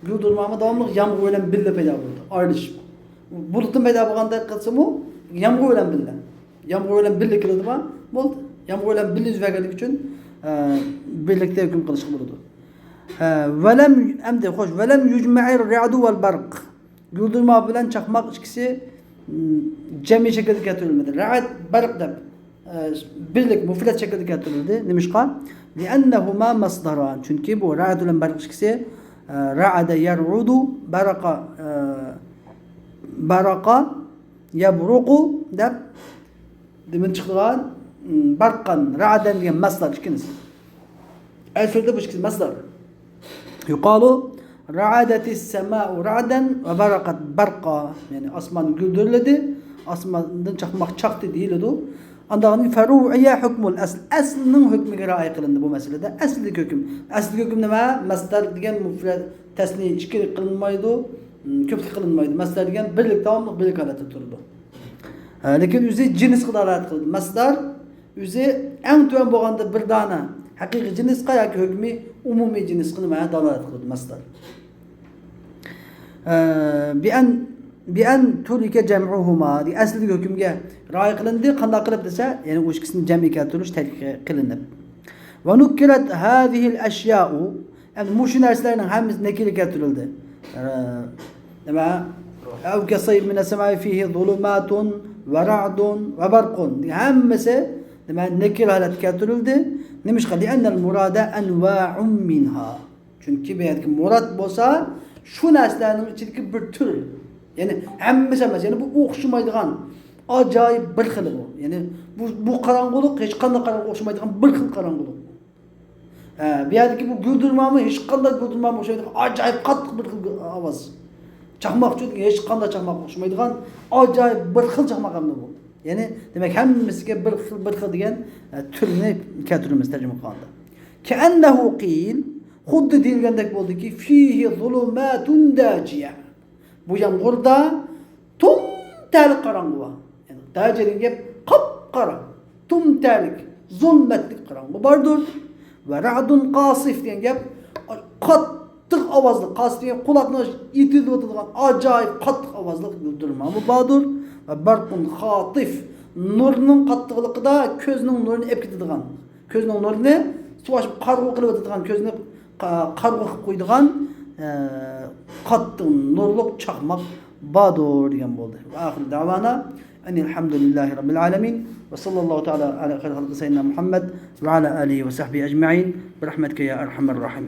گۈلدۈرمامۇ داۋاملىق يامغۇر بىلەن بىللە پەيدا بولىدۇ، ئارىلىشىپ. بۇلۇتتىن پەيدا بولغاندەك قىلسىمۇ يامغۇر بىلەن بىللە. يامغۇر بىلەن بىللە كېلىدىغان بولدى. يامغۇر بىلەن بىللە يۈز بەرگەنلىكى ئۈچۈن، ئە، بىرلىكتە ھۆكۈم قىلىشقا بولىدۇ. ئە، ولم، ئەمدى خوش، ولم يجمع الرعد والبرق. گۈلدۈرما بىلەن چاقماق ئىككىسى، م، جەمئىي شەكىلدە كەلتۈرۈلمىدى. رەئد، بەرق دەپ، ئە، بىرلىك، مۇفرەت شەكىلدە كەلتۈرۈلدى. نېمىشقا؟ لأنهما مصدران. چۈنكى بۇ رەئد بىلەن بەرق ئىككىسى، ئە، رعد يرعد، برق، ئە، برق يبرق دەپ دېمىن چىقىدىغان، م، بەرقەن، رەئدەن دېگەن مەسدەر ئىككىلىسى. ئەسلىدە بۇ ئىككىسى مەسدەر. يقال رعدت السماء رعدا وبرقت برقا. يەنى ئاسمان گۈلدۈرلىدى، ئاسماندىن چاقماق چاقتى دېيىلىدۇ. ئاندىن فروعي حكم الأصل. ئەسلىنىڭ ھۆكمىگە رىئايە قىلىندى بۇ مەسىلىدە. ئەسلىدىكى ھۆكۈم. ئەسلىدىكى ھۆكۈم نېمە؟ مەسدەر دېگەن مۇفرەت، تەسنىيە ئىككىلىك قىلىنمايدۇ، م، كۆپلۈك قىلىنمايدۇ. مەسدەر دېگەن بىرلىك، داۋاملىق بىرلىك ھالەتتە تۇرىدۇ. ھە، لېكىن ئۆزى جىنسقا دالالەت قىلىدۇ. مەسدەر ئۆزى ئەڭ تۆۋەن بولغاندا بىر دانە ھەقىقىي جىنسقا ياكى ھۆكمى ئومۇمىي جىنسقا نېمە دالالەت قىلىدۇ مەسدەر. ئە، بأن، بأن ترك جمعهما دېگەن ئەسلىدىكى ھۆكۈمگە رىئايە قىلىندى. قانداق قىلىپ دېسە، يەنى ئۇ ئىككىسىنى جەمئىي كەلتۈرۈش تەركىب قىلىنىپ. ونكرت هذه الأشياء، ئەمدى مۇشۇ نەرسىلەرنىڭ ھەممىسى نەكىرە كەلتۈرۈلدى. ئە، نېمە؟ أو كصيب من السماء فيه ظلمات ورعد وبرق. ھەممىسى نېمە؟ نەكىرە ھالەتتە كەلتۈرۈلدى. نېمىشقا؟ لأن المراد أنواع منها. چۈنكى بۇ يەردىكى مۇراد بولسا شۇ نەرسىلەرنىڭ ئىچىدىكى بىر تۈر. يەنى ھەممىسى ئەمەس. يەنى بۇ ئوخشىمايدىغان ئاجايىپ بىر خىلى بۇ. يەنى بۇ، بۇ قاراڭغۇلۇق ھېچقانداق قاراڭغۇلۇققا ئوخشىمايدىغان بىر خىل قاراڭغۇلۇق. ھە، بۇ يەردىكى بۇ گۈلدۈرمامۇ ھېچقانداق گۈلدۈرمامغا ئوخشىمايدىغان ئاجايىپ قاتتىق بىر خىل ئاۋاز. چاقماق ئۈچۈن ھېچقانداق چاقماققا ئوخشىمايدىغان ئاجايىپ بىر خىل چاقماق ئەمدى بۇ. يەنى، دېمەك، ھەممىسىگە بىر خىل، بىر خىل دېگەن، ئە، تۈرنى كەلتۈرىمىز تەرجىمە قىلغاندا. كأنه قيل، خۇددى دېيىلگەندەك بولدىكى، فيه ظلمات داجية. بۇ يامغۇردا تۇمتەلىك قاراڭغۇ بار. يەنى داجيە دېگەن گەپ قاپقارا، تۇمتەلىك، زۇلمەتلىك قاراڭغۇ باردۇر. ورعد قاصف دېگەن گەپ قاتتىق ئاۋازلىق، قاصف دېگەن قۇلاقنى ئېتىلىۋېتىدىغان ئاجايىپ قاتتىق ئاۋازلىق گۈلدۈرمامۇ باردۇر. وبرق خاطف، نۇرنىڭ قاتتىقلىقىدا كۆزنىڭ نۇرىنى ئېلىپ كېتىدىغان، كۆزنىڭ نۇرىنى سۇۋاشىپ قارىغۇ قىلىۋېتىدىغان، كۆزنى قا-، قارىغۇ قىلىپ قويىدىغان، ئە، قاتتىق نۇرلۇق چاقماق باردۇر دېگەن بولدى. وآخر دعوانا أن الحمد لله رب العالمين. وصلى الله تعالى على خير خلقه سيدنا محمد وعلى آله وصحبه أجمعين. برحمتك يا أرحم الراحمين.